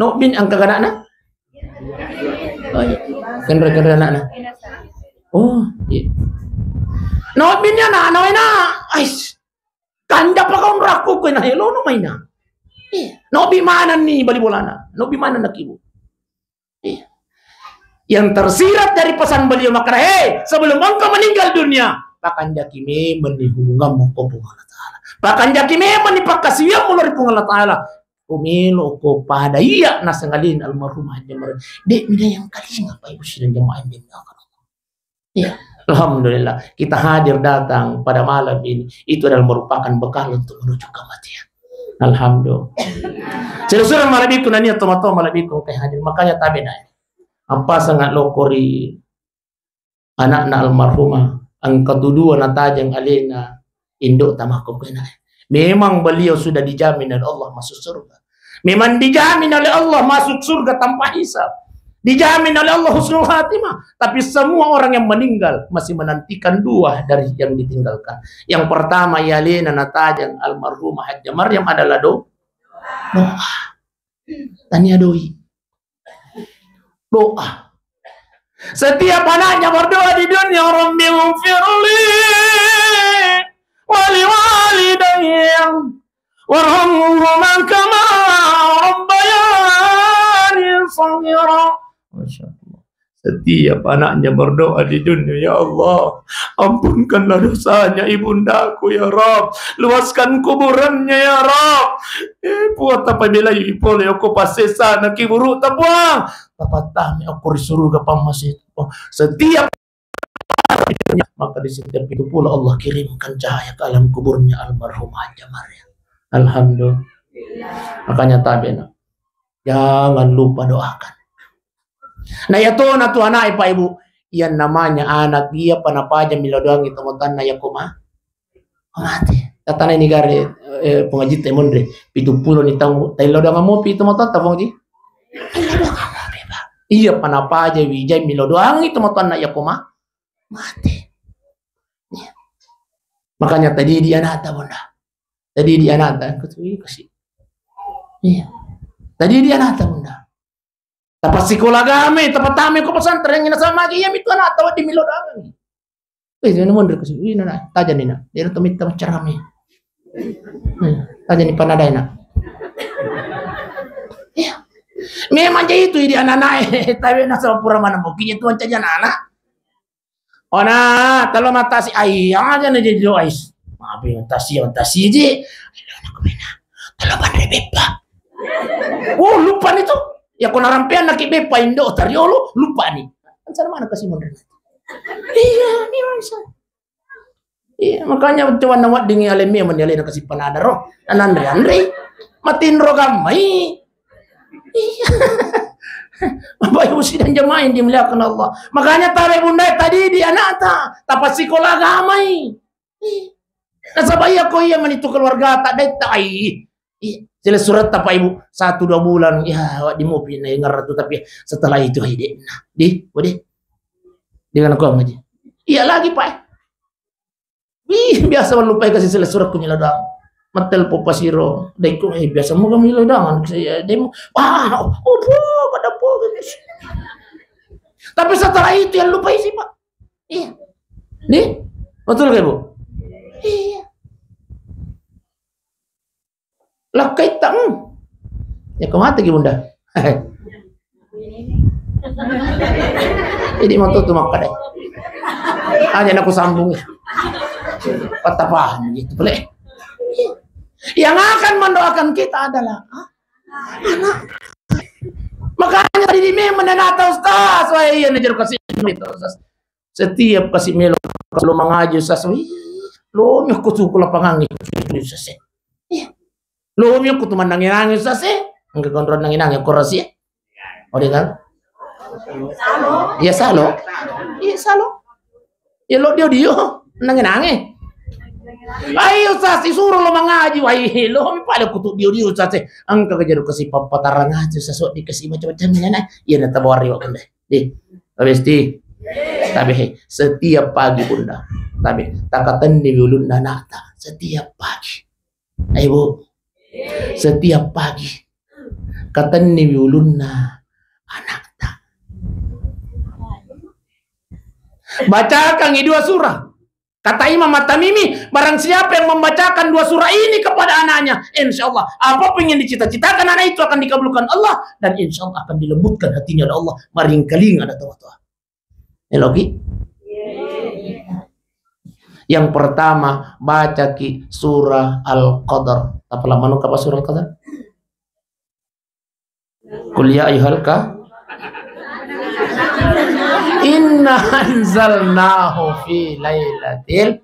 No bin angka kanakna? Oh, iya. Kenre-kenre anakna. Oh, iya. No bin anakna, wena. Ais. Kanja pahonrokko koe na, lono maina. Iya. No bi mananni bali bolana. No bi mananna kibu. Iya. Yang tersirat dari pesan beliau makanya, hei, sebelum engkau meninggal dunia, pakanjaki memang ni hubunganmu ko Puang Allah Ta'ala. Pakanjaki memang ni pakkasiwianmu lori Puang Allah Ta'ala. Ko melo ko pada iya nasengalin almarhum Hajjah Maryam. Dek mina yang kalinga, Pak Ibu sidang jamaah yang dimuliakan Allah. Iya. Alhamdulillah, kita hadir datang pada malam ini, itu adalah merupakan bekal untuk menuju kematian. Alhamdulillah. Sira-sira malebbiku nania tomatoa malebbiku engka hadir. Makanya tabe nae. Apa sangat lokori anakna almarhumah, engka tu dua natajeng alena indo tamakko kena. Memang beliau sudah dijamin oleh Allah masuk surga. Memang dijamin oleh Allah masuk surga tanpa hisab. Dijamin oleh Allah husnul khatimah. Tapi semua orang yang meninggal masih menantikan dua dari yang ditinggalkan. Yang pertama, yalena natajeng almarhumah Hajjah Maryam adalah do-, doa. Tania doi. Doa. Setiap anaknya berdoa di dunia, Rabbi ghfirli wali walidayya warhamhuma kama rabbayani shaghira. Masya Allah. Setiap anaknya berdoa di dunia, "Ya Allah, ampunkanlah dosanya ibundaku, ya Rabb. Luaskan kuburannya, ya Rabb." Eh, Puang, tapabelai pole okko passesa na kiburu ta, Puang. Tapattami okko ri suruga pammaseta, Puang. Setiap maka di setiap itu pula Allah kirimkan cahaya ke alam kuburnya almarhum Hajjah Maryam. Alhamdulillah. Makanya tabe na. Jangan lupa doakan. Nah, ya to na tu anak, Pak Ibu, yang namanya anak iya panapaja milo doang itu motanna ya koma. Mate. Tatana ini gare, eh, pengaji temonre. Pitu pulo ni taung, tai lo doang mopi itu motan ta pengaji. Iya panapaja wijai milo doang itu motanna ya koma. Mate. Iya. Makanya tadi di anak ta bunda. Tadi di anak ta, aku tuh, iya, kasih. Iya. Tadi di anak ta bunda. Tapassikola agama, tapatame ko pesantren, ina sama lagi, iya mitu anak tawa di milo doang. Eh, ini mundur ke sini. Ina, nak, tajani, nak. Dia tuh minta ceramah. Hmm, tajani panadai, nak. Iya. Memang jadi itu, ini anak-anak, eh, tapi nak sama pura mana mau, kini tuan caja anak. Ona, telo matasi, ai, aja na jadi doa, is. Maaf ya, tasi, tasi je. Ayo, anak mena. Telo panre beppa. Oh, lupa nih tuh. Ya, kona rampean naki beppa indo, tariolo, lupa nih. Kan sana mana kasih mundur. Iya, ini masa. Iya, makanya coba na wedding alemi meni alena kasih panada ro. Anandre andre. Matinro gammai. Iya. Bapak Ibu sidang jamaah yang dimuliakan Allah. Makanya tabe bunda tadi di anakta, tapassikola agamai. Iya. Nasaba iya ko iya manitu keluarga ta dai ta ai. Iya, silessuretta Pak Ibu, satu dua bulan, ya, awak di mobil na ngerra tu, tapi setelah itu, hai, dek. Nah, di, oh, dek. Dengan aku ngaji. Iya lagi, Pak. Wih, biasa lupai kasi silessuretta ku nyala doang. Mattelpon pasiro, dek, eh, biasa mau kamu nyala doang, saya demo. Wah, oh, po, kada po. Tapi setelah itu yang lupai sih, Pak. Iya. Di? Betul gak, Bu? Iya. Lakkaitta, hmm. Ya, ko mate ki, Bunda. Jadi mau tuh makan deh. Aja aku sambung. Patah paham gitu, boleh. Yang akan mendoakan kita adalah, ah, anak. Makanya tadi di memang nana tahu, Ustaz. Wah, iya, najar kasih itu, Ustaz. Setiap kasi melo, kalau mengaji, Ustaz, wih, lo mi aku tuh ku lapangan itu, Ustaz, eh. Iya. Lo mi aku tuh manangi-nangi, Ustaz, eh. Enggak kontrol nangi-nangi, aku rahasia. Oh, dia kan? Iya, salo. Iya, salo. Ya, lo dio-dio, nangi-nangi. Ayo, Ustaz, disuruh lo mengaji, wah, lo mi pada kutu dio-dio, Ustaz, eh. Engka kejaru kasi papatarang aja, Ustaz, sok dikasih macam-macam ini, nah. Iya, nanti bawa riwak, Bunda. Di, Besti. Tapi, he, setiap pagi, Bunda. Tapi, takatenni ulunna anakta. Setiap pagi. Ayo, Bu. Setiap pagi. Katenni ulunna anakta. Bacakangi dua surah. Kata Imam At-Tamimi, barang siapa yang membacakan dua surah ini kepada anaknya, insya Allah, apapun yang dicita-citakan anak itu akan dikabulkan Allah, dan insya Allah akan dilembutkan hatinya oleh Allah. Maringkalinga ada tua-tua. Eloki? Yang pertama, bacaki surah Al-Qadar. Apa lama nu kapa surah Al-Qadar? Qul ya ayyuhal ka-, inna anzalnahu fi lailatil.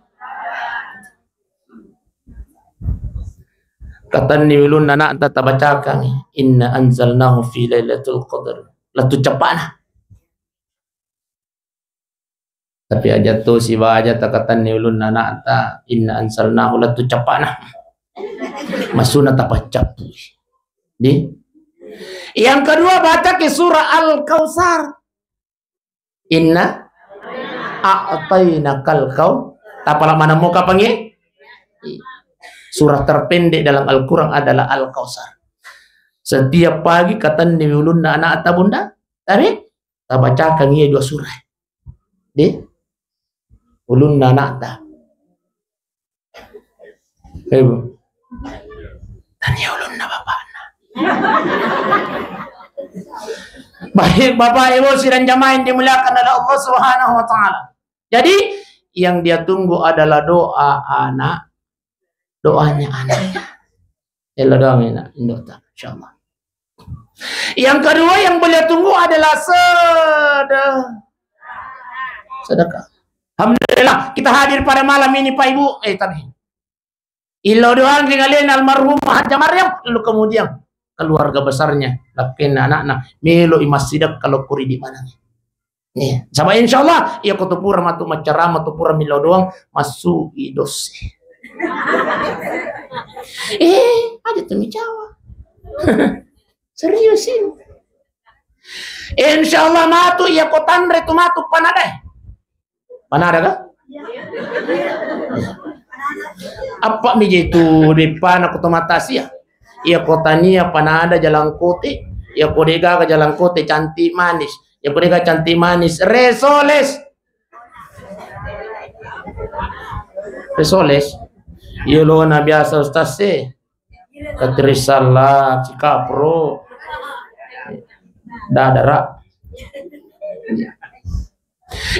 Katenni ulunna anakta, tabacakangi, inna anzalnahu fi lailatul qadr. Lettu ceppana. Tapi aja tu sibaja takatenni ulunna anakta, inna anzalnahu, lettu ceppana. Masuna tapaccappu. Di? Yang kedua, bacaki surah Al-Kautsar. Inna a'tainakal kau-, tapala mana muka pangi? Surah terpendek dalam Al-Quran adalah Al-Kautsar. Setiap pagi katenni ulunna anakta, Bunda, tapi tabacakan iya dua surah. Di ulunna anakta. Ibu. Tania ulunna bapakna. Baik, Bapak Ibu sidang jamaah yang dimuliakan oleh Allah Subhanahu wa Ta'ala. Jadi, yang dia tunggu adalah doa anak, doanya anaknya. Elo doang enak, indota, insyaallah. Yang kedua yang beliau tunggu adalah sede-, sedekah. Alhamdulillah, kita hadir pada malam ini, Pak Ibu. Eh, tapi ilo doang ri alena almarhumah Hajjah Maryam, lalu kemudian keluarga besarnya, lakkenna, anakna, melo i massidekka lokko ri di mana. Iya. Saba insyaallah, iya ko tu pura matu maccarama, tu pura millau doang, massu i dosse. Eh, aja tu micawa. Serius ini. Insyaallah matu iya ko tanre tu matu panadae. Panada ka? Apa mi je tu deppana ko tomatoa sia? Iya ko tania panada jalangkote, iya ko degaga jalangkote cantik manis, iya ko dega cantik manis resoles. Resoles. Iya lo na biasa ustaz e. Katrisalla, cikapro. Dadara.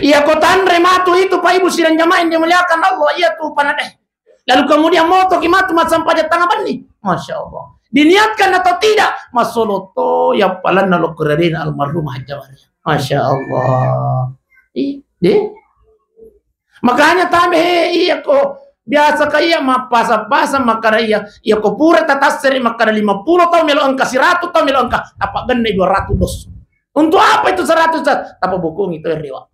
Iya ko tanre matu itu, Pak Ibu sidang jamaah yang dimuliakan Allah, iya tu panadae. Lalu kemudian motoki matu massempajang tangabenni. Masya Allah. Diniatkan atau tidak, massoloto ya palanna lokko ri alena almarhumah Hajjah Maryam. Masya Allah. Ih, deh. Makanya tabe, iya ko Biasa ka iya mappasa-pasa makkada iya, iya ko pura tatassere makkada lima puluh tau melo engka, siratu tau melo engka, tapagenne dua ratu dos. Untuk apa itu seratus? Tapabokongi to rewa.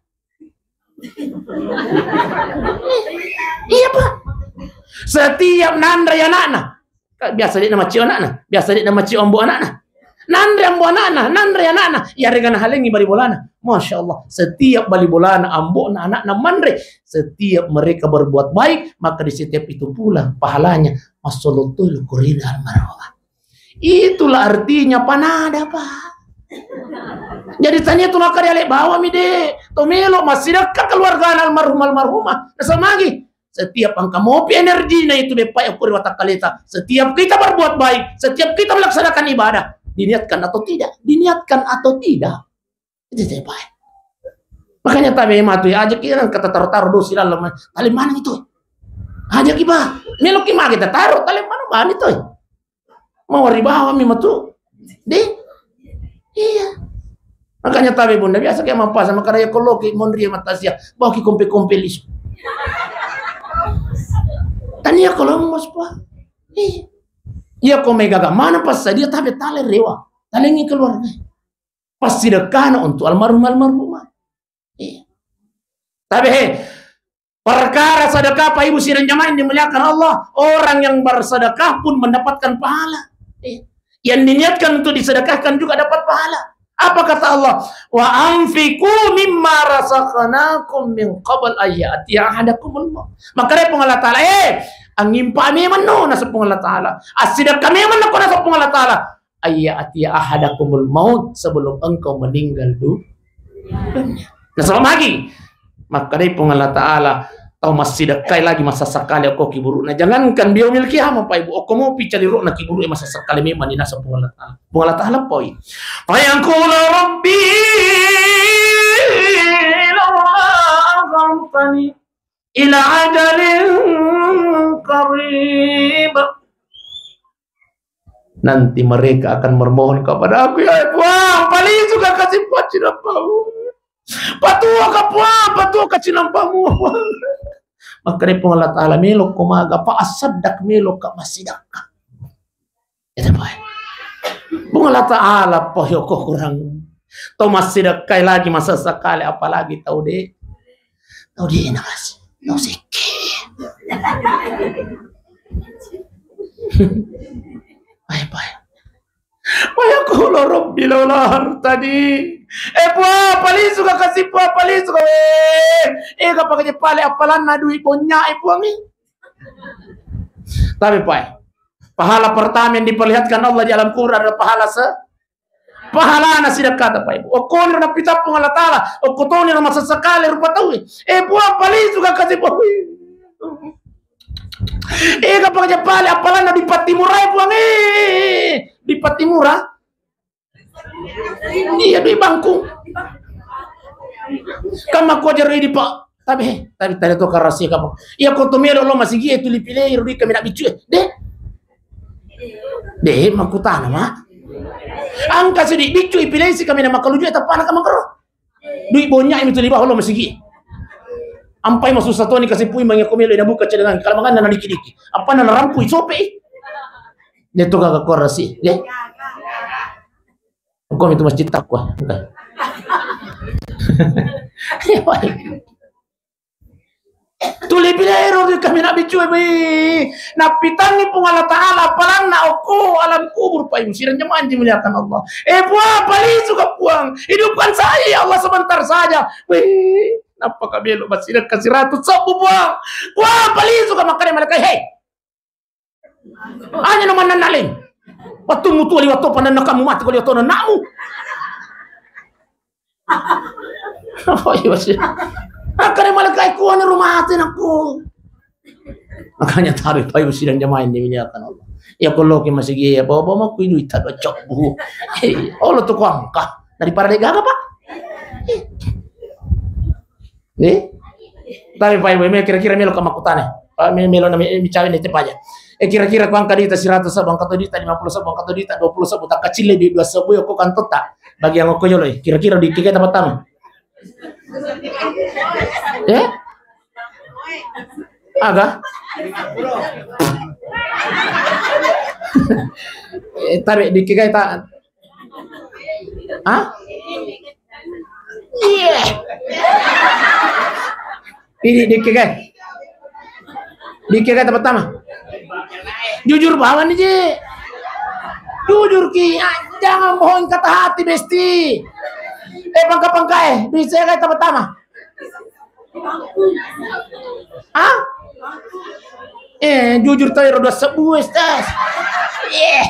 Iya, Pak. Setiap nanre anakna. Ka-, biasa de' namacio anakna, biasa de' namacio ambo anakna. Nanre ambo anakna, nanre anakna, iyarega nahalengi bali bolana. Masya Allah, setiap bali bolana, ambona, anakna manre, setiap mereka berbuat baik, maka di setiap itu pula pahalanya. Massolotto lo korina almarhumah. Itulah artinya panada, Pak. Jadi tania tu makkada ale bawami de', to melo massidekka keluargana almarhum almarhumah. Nasaba magi, setiap engka mopi energina itu beppa okko ri watakkaleta. Setiap kita berbuat baik, setiap kita melaksanakan ibadah, diniatkan atau tidak, diniatkan atau tidak, itu beppa. Makanya tabe matu ya, aja kira kata taruh-taruh dosi dalam. Paling mana itu? Aja ki, Pak. Melo ki magi taruh, paling mana bani tu? Mau ri bawami matu. De'? Iya. Makanya tabe bunda biasa kayak mappasa makkada iya ko loki monri matasia. Bawa ki kompe-kompe lisu. Tania ko lomos, Pak. Iya. Iya ko mega mana pas dia tabe tale rewa. Talengi keluarga. Passidekkana untuk almarhum almarhumah. Iya. Tabe he, perkara sedekah, Pak Ibu sidang jamaah yang dimuliakan Allah, orang yang bersedekah pun mendapatkan pahala. Iya. Yang diniatkan untuk disedekahkan juga dapat pahala. Apa kata Allah? "Wa anfiqu mimma razaqnakum min qabl an ya'tiya ahadakumul maut." Maka dari Puang Allah Ta'ala, eh, angimpa memang no, nasab Puang Allah Ta'ala. Asidekka memang no, nasab Puang Allah Ta'ala. Ayya atia ahadakumul maut, sebelum engkau meninggal du-, dunia. Nasaba magi, makkadai Puang Allah Ta'ala, tau massidekkai lagi massakkale okko kiburu'na. Jangankan biomil kiamah, Pak Ibu, okko mopi caliro'na kiburu'e massakkale memang ninaseng Puang Allah Ta'ala. Puang Allah Ta'ala poi. Fayaqulu rabbi laula akhartani ila ajalin qarib. Nanti mereka akan memohon kepada aku, "Ya Puang, palisuka kasi pacinampa mua. Patuaka Puang, patuaka cinampa mua, Puang." Maka dari Puang Allah Ta'ala, melo ko maga, fa asaddaq, melo ka massidekka. Itu, Pak. Puang Allah Ta'ala, pohyo ko kurang. Tau massidekkai lagi massakkale, apalagi tau de'. Tau de' na kasi. Tau sekke. Ayo, Pak. Wa yaqulu rabbi laula akhartani. Eh, Puang, palisuka kasi, Puang, palisuka. Eh, eh, kapang je pale appalanna dui' bonnya, eh, Puang, eh. Tapi, Pak, pahala pertama yang diperlihatkan Allah di alam kubur adalah pahala se-, pahala nasidekkata, Pak Ibu. Okko niro napitapung Allah Ta'ala, okko toni ro massakkale rupa tau. Eh, Puang, palisuka kasi, Puang. Eh, kapang je pale appalanna dui' pattimurai, Puang, eh. Dui' pattimura. Iya, dui' bangkung. Kan makko jero idi, Pak. Tapi, tapi tadi to karasi kamu. Iya, ko to melo lo masigi e, tuli pilei ro dui' kaminang biccu e. De'. De', makkutana, Mak. Engka sidi biccu ipilei si kaminang makkaluju e, tappana ka mangkero. Dui' bonnya e mi tuli bawa lo masigi e. Ampai masussa toni kasi pui mangi ko melo nabuka cadangan. Kalau manganna na diki-diki. Apa na narampui sope i. De' to gaga korasi. De'. Engka mi tu masjid takwa. Tuli pilero ri kaminang biccu e, weh. Nappitangngi Puang Allah Ta'ala appalanna okko alam kubur, Pak Ibu sidang jamaah yang dimuliakan Allah. Eh, Puang, palisuka, Puang. Hidupkan saya, ya Allah, sebentar saja. Weh, nappa ka melo massidekka siratu sebbu, Puang. Puang, palisuka, makkadai malaikat, "Hei, aja no mannennaleng. Wettu mutua liwat to panennakamu mati ko liwat to anakmu." Apa iya, Mas? Makkadai malaikat, "Kuana ro mate nakku." Makanya tabe, Pak Ibu sidang jamaah yang dimuliakan Allah. Iya, ko loki masigi e, bawa-bawa makku idui tado cobbu. Eh, Allah tu kuangka. Daripada de' gaga, Pak. Eh. Nih? Tapi, Pak Ibu, me-, kira-kira melo ka makkutana. Pak, me-, melo na mi-, micawe ni tepaja. Eh, kira-kira ko engka dui'ta siratu sebbu, engka to dui'ta lima puluh sebbu, engka to dui'ta dua puluh sebbu, takkacille duit dua sebbu, okko kantotta. Bagi yang okko jolo, eh. Kira-kira duit tiga tempat tamu. Eh? Aga? Eh, tabe' dikkigai ta-, hah? Iya. Ini dikkigai. Dikkigai ta pertama. Jujur bawang ni, Ji. Jujur ki, ah, jangan bohong kata hati, Besti. Eh, pangka-pangka, eh, dikkigai ta pertama. Hah? Eh, jujur tau ero dua sebbu, Ustaz. Eh.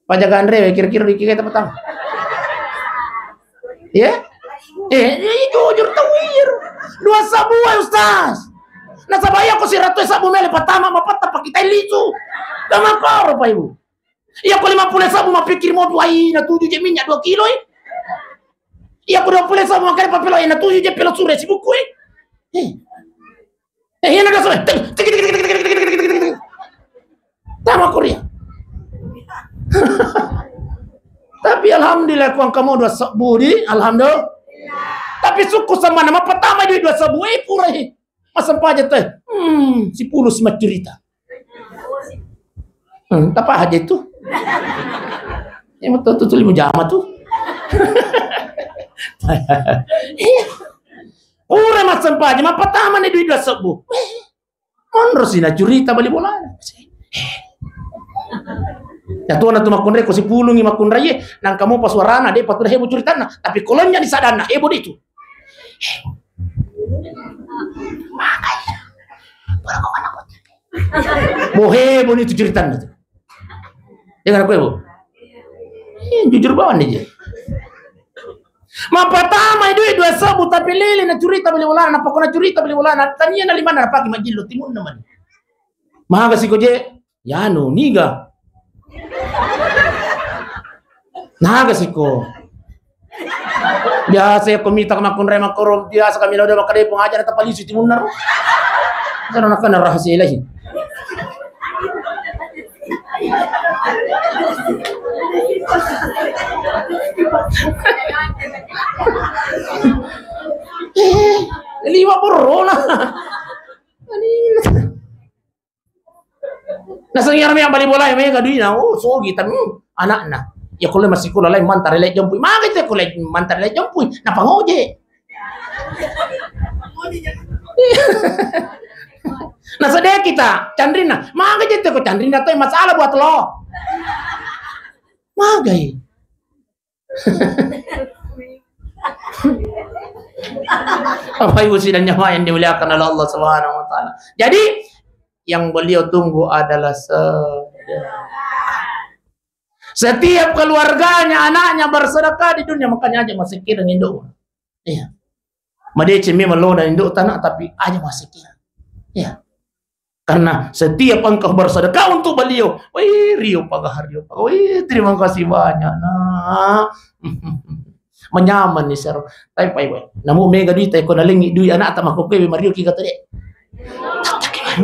Pajagaan rewe kira-kira dikkigai ta pertama. Ya? Eh, eh, jujur tau ero. Dua sebbu, Ustaz. Nasaba iya ko siratu sebbu mele pertama mapetta pakitai lisu. Tama koro pa ibu. Iya ko lima puluh sebbu mappikir mopi, wai, natuju je minyak dua kilo, eh. Iya ko dua puluh sebbu makkeda papelo, eh, natuju je pelo sure sibukku, eh. Eh. Eh, iya naga sore. Tama Korea. Tapi alhamdulillah, kuang kamu dua sebbu di, alhamdulillah. Tapi sukku sama nama pertama di dua sebbu, eh, pura, eh. Massempajang tau, eh. Hmm, sepuluh si maccurita. Hmm, apa aja itu? Ya, betul, tuh, tuh, lima jama tuh. Iya. Pura massempajang, ma pertama ni dua sebbu. Eh, monro si na curita bali bolana. Ya, tuana tu makkunrai, ko sipulungi makkunrai, nangka mopa suarana, de patu hebo curitanna. Tapi kolonya di sadana, hebo de tu. Makanya. Bohe boni tu curitanna tu. Jangan aku, Bu. Eh, jujur bawang ni je. Mapatama dui dua sebbu, tapi lele na curita bali bolana, napakko na curita bali bolana, tania na limanna napake majillo timunna mani. Maga siko je, yanu, niga. Naga siko. Biasa ya, ko mita makkunrai makkoro, biasa kami lo makkeda pong aja na tapalisu timunna ro. Karena nakana rahasia ilahi. Eh, liwa borona. Naseng iyaro memang bali bola e, mega duina, oh, sogi, tapi, hmm, anakna. Ya, ko le massikola lain, mantara le jempui. Maga itu ko le mantara le jempui, napangoje. Nasadeki ta canrinna. Maga itu ko canrinna tu masalah buat lo. Magai. Bapak Ibu sidang jamaah yang dimuliakan oleh Allah Subhanahu wa Ta'ala. Jadi, yang beliau tunggu adalah sedekah. Setiap keluarganya, anaknya bersedekah di dunia, makanya aja masih kira ngindo. Iya. Madeceng memang lona indo tana, tapi aja masih kira. Iya. Karena setiap engkau bersedekah untuk beliau, wih, rio paga, rio paga, wih, terima kasih banyak, Nak. Menyaman ni sero. Tapi pai, pai. Namu mega duit, ko nalengi duit anak tak makko kue, mario ki kata dek.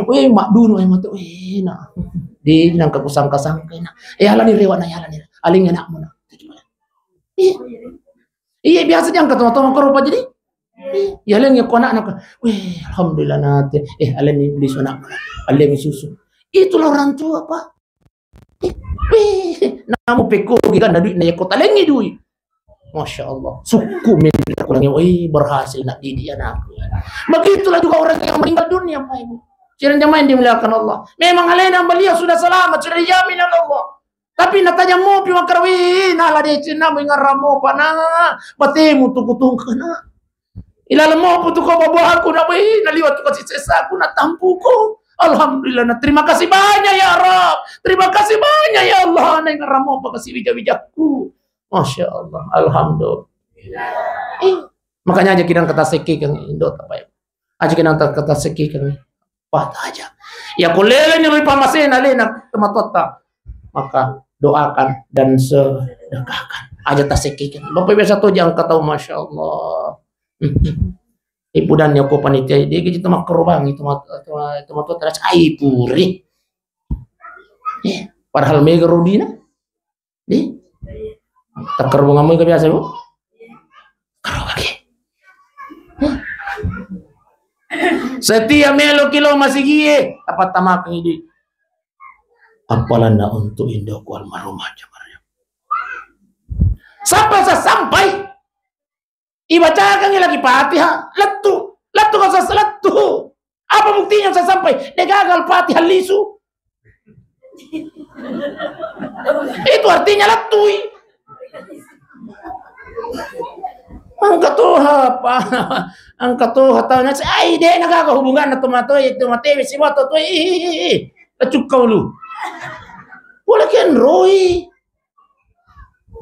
Wih, mak dulu, eh, mata, wih, nak. Di nangka kusangka-sangka, nak. Eh, alani rewa, nak, alani. Aling anakmu, nak. Iya. Iya, biasa diangkat toma-toma koro pa jadi. Iya, aleng ya ko anak-anak. Wih, alhamdulillah nate. Eh, aleng ni beli susu anak. Aleng susu. Itulah orang tua, Pak. Eh, wih, namu pekko kan duit na ya kota lengi duit. Masya Allah. Syukur men aku lagi. Wih, berhasil nak didik anakku. Begitulah juga orang yang meninggal dunia, Pak Ibu. Sidang jamaah yang dimuliakan Allah. Memang alena beliau sudah selamat, sudah dijamin oleh Allah. Tapi natajang mopi makkeda, wih, nala deceng namu ingarang mopa, nak. Batemu tu kutungke, nak. Ilaleng mopa tu ko babuaku, nak, wih, naliwa tu kasih sesaku, natampuko. Alhamdulillah, nak. Terima kasih banyak, ya Rabb. Terima kasih banyak, ya Allah. Nak ingarang mopa kasih wija-wijakku. Masya Allah. Alhamdulillah. Eh, makanya aja kita kata seke kan, Indo, apa ya? Aja kita kata seke kan. Wah, aja. Ya, ko lele ni rupa masena lena tematotta. Maka doakan dan sedekahkan. Aja tasekikan. Bapak biasa tu jangan kata, Masya Allah. Ibu dan nyoko panitia, dia gitu mak kerubang itu mat-, itu mat-, itu mat-, terus ai puri. Eh, padahal mega rudina. Di? Takkaro bunga mui ke biasa, Bu? Karo kaki. Hah? Setiap meloki lao masigie, tapattamakengngi dui. Appalanna untuk indoku almarhumah Haja Maryam. Sampai sa-, sampai ibacakangngi lagi Fatihah, lettu, lettu kau sas-, lettu. Apa buktinya sa-, sampai? De gagal Fatihah lisu. Itu artinya lettui. Engka toha, apa? Engka toha tau nasi, ai, de na gaga hubunganna tomatoa, tomatoa, siwa tomatoa, ih, ih, ih, ih. Leccu kau lu. Boleh kenroi.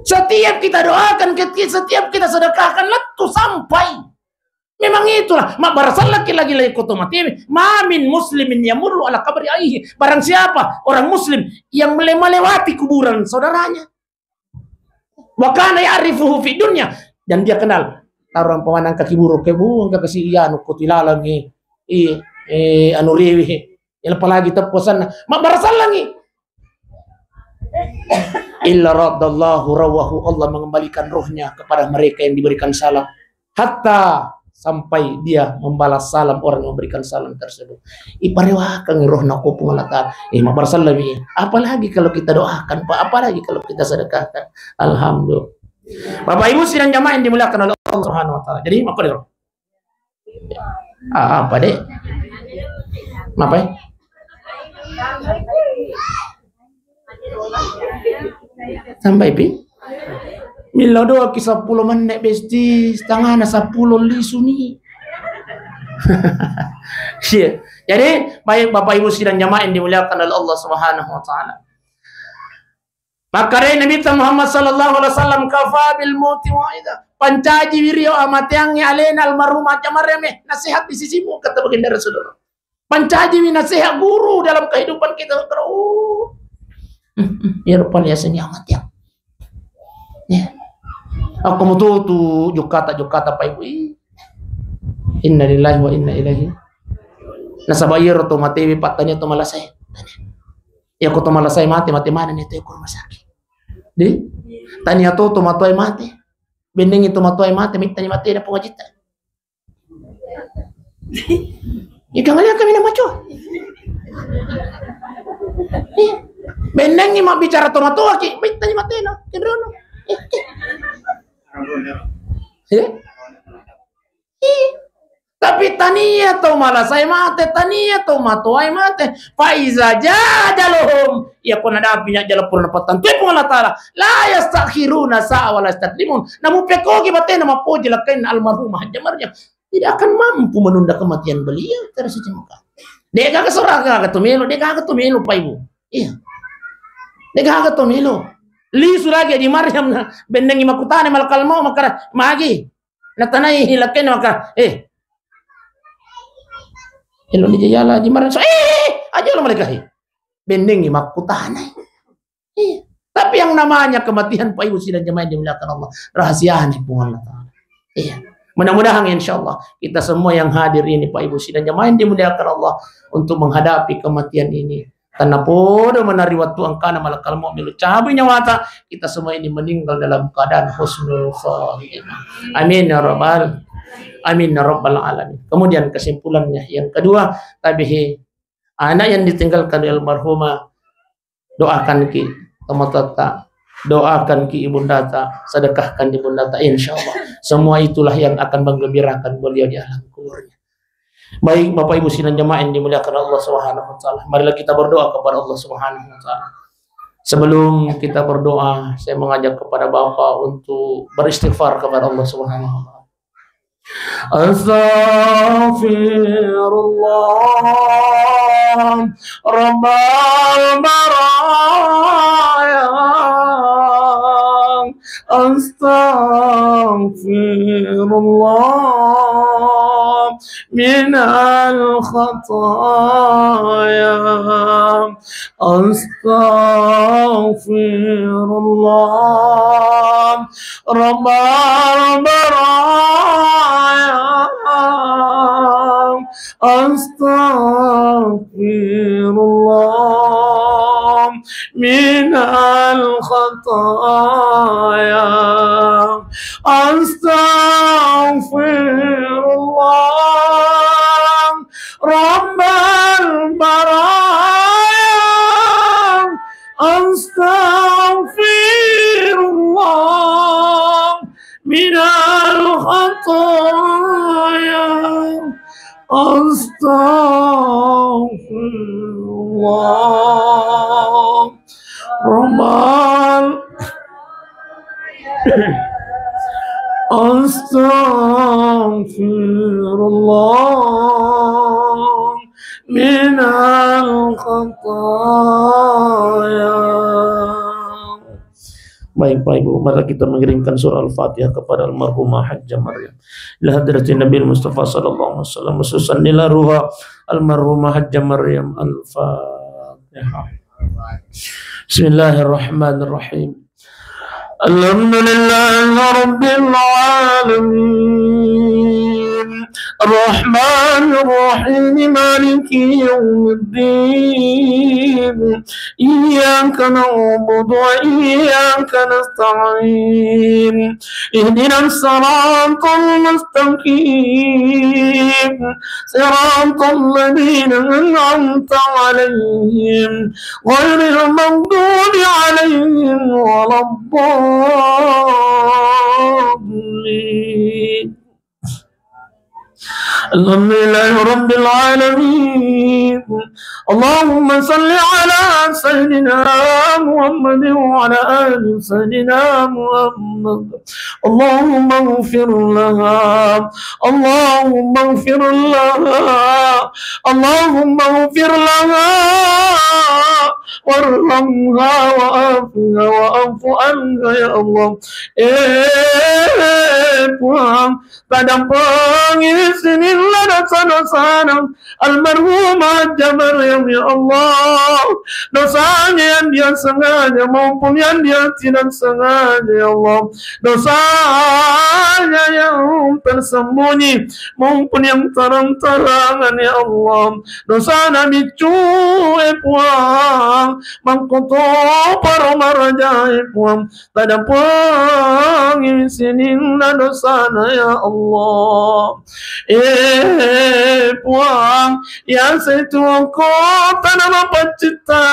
Setiap kita doakan, setiap kita sedekahkan, lettu sampai. Memang itulah, mabbarasalaki lagi-lagi ko tomatoa, ma min muslimin yamurru ala qabri akhihi. Barang siapa orang muslim yang mele-, melewati kuburan saudaranya. Wa kana ya'rifuhu fi dunya, dan dia kenal. Tarang pamanang kaki buruk ke bu, engka kasi iyanu ko tilalangi, i, eh, anu riwi. Yang apalagi tepposanna, mabbarasallangi. Illa raddallahu rawahu, Allah mengembalikan rohnya kepada mereka yang diberikan salam. Hatta sampai dia membalas salam orang yang memberikan salam tersebut. Iparewakeng rohna ko Puang Allah Ta'ala. Eh, mabbarasallangi. Apalagi kalau kita doakan, Pak. Apalagi kalau kita sedekahkan. Alhamdulillah. Bapak Ibu sidang jamaah yang dimuliakan oleh Allah Subhanahu wa Ta'ala. Jadi, apa nih? Ah, apa, Dek? Apa? Sampai pi? Milo doa ki sepuluh menit besti, setengahna sepuluh lisu ni. Iya. Jadi, baik Bapak Ibu sidang jamaah yang dimuliakan oleh Allah Subhanahu wa Ta'ala. Makkedai Nabitta Muhammad sallallahu alaihi wasallam, "Kafa bil mauti wa'idha." Pancaji wirio amateangnge alena almarhumah Haja Maryam, eh, nasihat di sisimu, kata baginda Rasulullah. Pancaji wi nasihat guru dalam kehidupan kita. Oh. Iya rupa liasnya amateang. Ya. Aku mau tuh, tuh jukata, jukata Pak Ibu. Ih. Innalillahi wa inna ilaihi. Nasaba iyaro to matewe pattania to malasai. Iya ko to malasai mate, mate mana ni to ko rumah sakit. Di? Tania to to matoai mate. Bennengi to matoai mate, mittani mate na Puang Ajitta. Ika ngaliang kami na maco. Iya. Bennengi mabbicara to matoa ki, mittani mate na, kenrono. Iya. Iya. Ih, tapi tania to malasai mate, tania to matoai mate. Fa iza jaa ajaluhum, iya ko nadapi ajal purana pattantui Puang Allah Ta'ala, la yastakhiruna sa'a wa la yastaqdimun. Namu pekogi batena mapoji lakkainna almarhumah Haja Maryam, tidak akan mampu menunda kematian beliau. Terus itu maka. De gaga sora gaga to melo, de gaga to melo Pak Ibu. Iya. De gaga to melo. Lisu lagi Haji Maryam na, bennengi makkutana malakal maut makkeda, magi. Natanai lakkainna maka, eh. Elo ni jayala Haji Maryam, so, eh, aja lo malaikat, eh. Bennengi makkutana. Iya. Tapi yang namanya kematian, Pak Ibu sidang jamaah yang dimuliakan Allah, rahasianya Puang Allah Ta'ala. Iya. Mudah-mudahan insya Allah kita semua yang hadir ini, Pak Ibu sidang jamaah yang dimuliakan Allah, untuk menghadapi kematian ini. Karena podo menari waktu engkana malakal maut melo cabut nyawata, kita semua ini meninggal dalam keadaan husnul khatimah. Amin ya rabbal, amin ya rabbal alamin. Kemudian kesimpulannya yang kedua, tabihi anak yang ditinggalkan oleh almarhumah, doakan ki tomatoatta, doakan ki ibundata, sedekahkan ibundata, insya Allah semua itulah yang akan menggembirakan beliau di alam kuburnya. Baik, Bapak Ibu sidang jamaah yang dimuliakan Allah Subhanahu wa Ta'ala, marilah kita berdoa kepada Allah Subhanahu wa Ta'ala. Sebelum kita berdoa, saya mengajak kepada Bapak untuk beristighfar kepada Allah Subhanahu wa Ta'ala. Astaghfirullah, Rabbal baraya. Astaghfirullah minal khataya. Astaghfirullah Rabbal baraya. Astaghfirullah minal khataya. Astaghfirullah Astaghfirullah. Rahman. Astaghfirullah minal khataya. Baik, Bapak Ibu, mari kita mengirimkan surah Al-Fatihah kepada almarhumah Hajjah Maryam. Ila hadratin Nabi Mustafa sallallahu alaihi wasallam, khususan ila ruha almarhumah Hajjah Maryam. Al-Fatihah. Bismillahirrahmanirrahim. Alhamdulillahi rabbil alamin. Arrahmanirrahim. Maliki yaumiddin. Iyyaka na'budu wa iyyaka nasta'in. Ihdinas siratal mustaqim. Siratal ladzina an'amta 'alaihim ghairil maghdubi 'alaihim waladdallin. Alhamdulillahi rabbil alamin. Allahumma salli ala sayyidina Muhammadin wa ala ali sayyidina Muhammad. Allahumma ighfir laha. Allahumma ighfir laha. Allahumma ighfir laha. Warhamha wa afiha wa afu anha, ya Allah. Eh, Puang, tadampengi sininna dosa-dosana almarhumah Hajjah Maryam, ya Allah. Dosanya yang dia sengaja maupun yang dia tidak sengaja, ya Allah. Dosanya yang tersembunyi maupun yang terang-terangan, ya Allah. Dosana biccu, eh, Puang, mangkoto paro maraja, eh, Puang. Tadampengi sininna dosana, ya Allah. Eh, Puang, ya saitu kota nama paccita.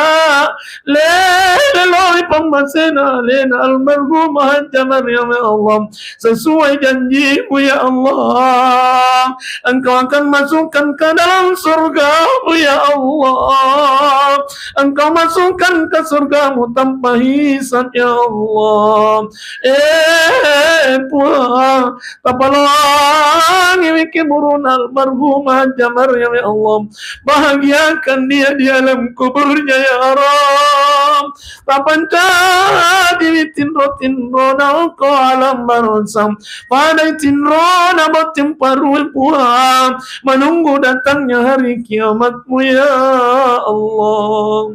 Lele loi pammasena, lena almarhumah Hajjah Maryam, ya Allah. Sesuai janjimu, ya Allah. Engkau akan masukkan ke dalam surgamu, ya Allah. Engkau masukkan ke surgamu tanpa hisab, ya Allah. Eh, Puang, tapaloangi wiki buruna almarhumah Hajjah Maryam, ya Allah. Bahagiakan dia di alam kuburnya, ya Rabb. Tapancajiwi tinro-tinrona ko alam barzakh. Padai tinrona botting parue, Puang, menunggu datangnya hari kiamatmu, ya Allah.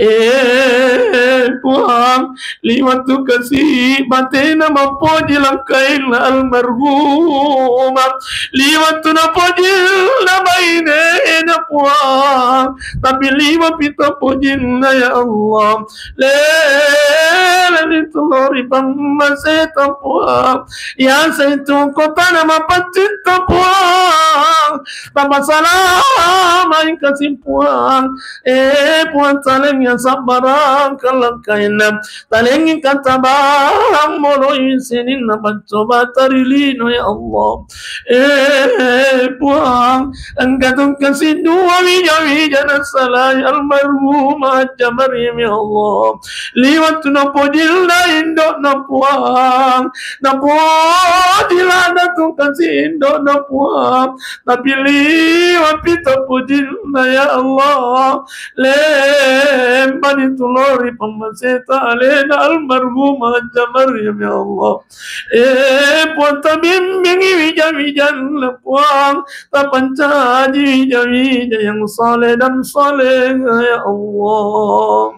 Eh, Puang, liwattu kasi batena mappoji langkainna almarhumah. Liwattu napojinna bainena, Puang, tapi liwa pita pojinna, ya Allah. Leleni tulori pammaseta, Puang. Ya saitu kotana mapaccitta, Puang. Tapasalamai kasi, Puang. Eh, Puang, talengngi sabbarang kalangkainna. Talengngi katabang moloi sininna paccoba tarilino, ya Allah. Eh, Puang, engka tu kasi dua wija-wija nasalai almarhumah Hajjah Maryam, ya Allah. Liwattu napojinna indo'na, Puang. Napoji lada tu kasi indo'na, Puang. Tapi liwa pita pojinna, ya Allah. Lempani tulori pammaseta alena almarhumah Hajjah Maryam, ya Allah. Eh, Puang, tabimbingi wija-wijanna, Puang. Tapancaji wija-wija yang saleh dan saleha, ya Allah.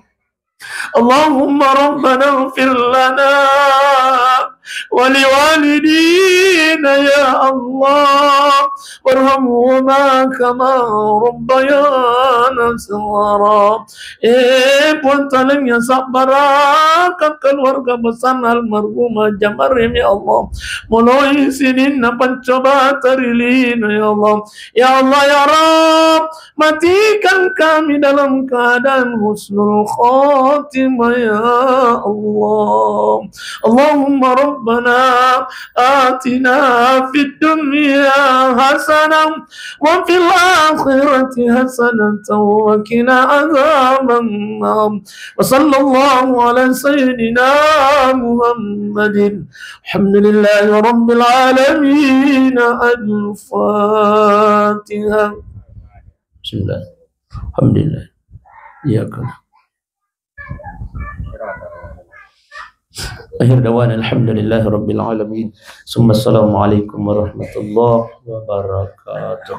Allahumma rabbana ighfir lana wa liwalidina, ya Allah, warhamhuma kama rabbayana shighara. Eh, Puang, talengngi sabbarang keluarga besar almarhumah Hajjah Maryam, ya Allah. Moloi sininna paccoba tarilino, ya Allah. Ya Allah, ya Rabb, matikan kami dalam keadaan husnul khatimah, ya Allah. Allahumma rabbana atina fid dunya hasanah وفي الآخرة حسنة وقنا عذاب النار. وصلى الله على سيدنا محمد. الحمد لله رب العالمين. الفاتحة. بسم الله. الحمد لله. إياك نعبد. آخر دعوانا الحمد لله رب العالمين. ثم السلام عليكم ورحمة الله وبركاته.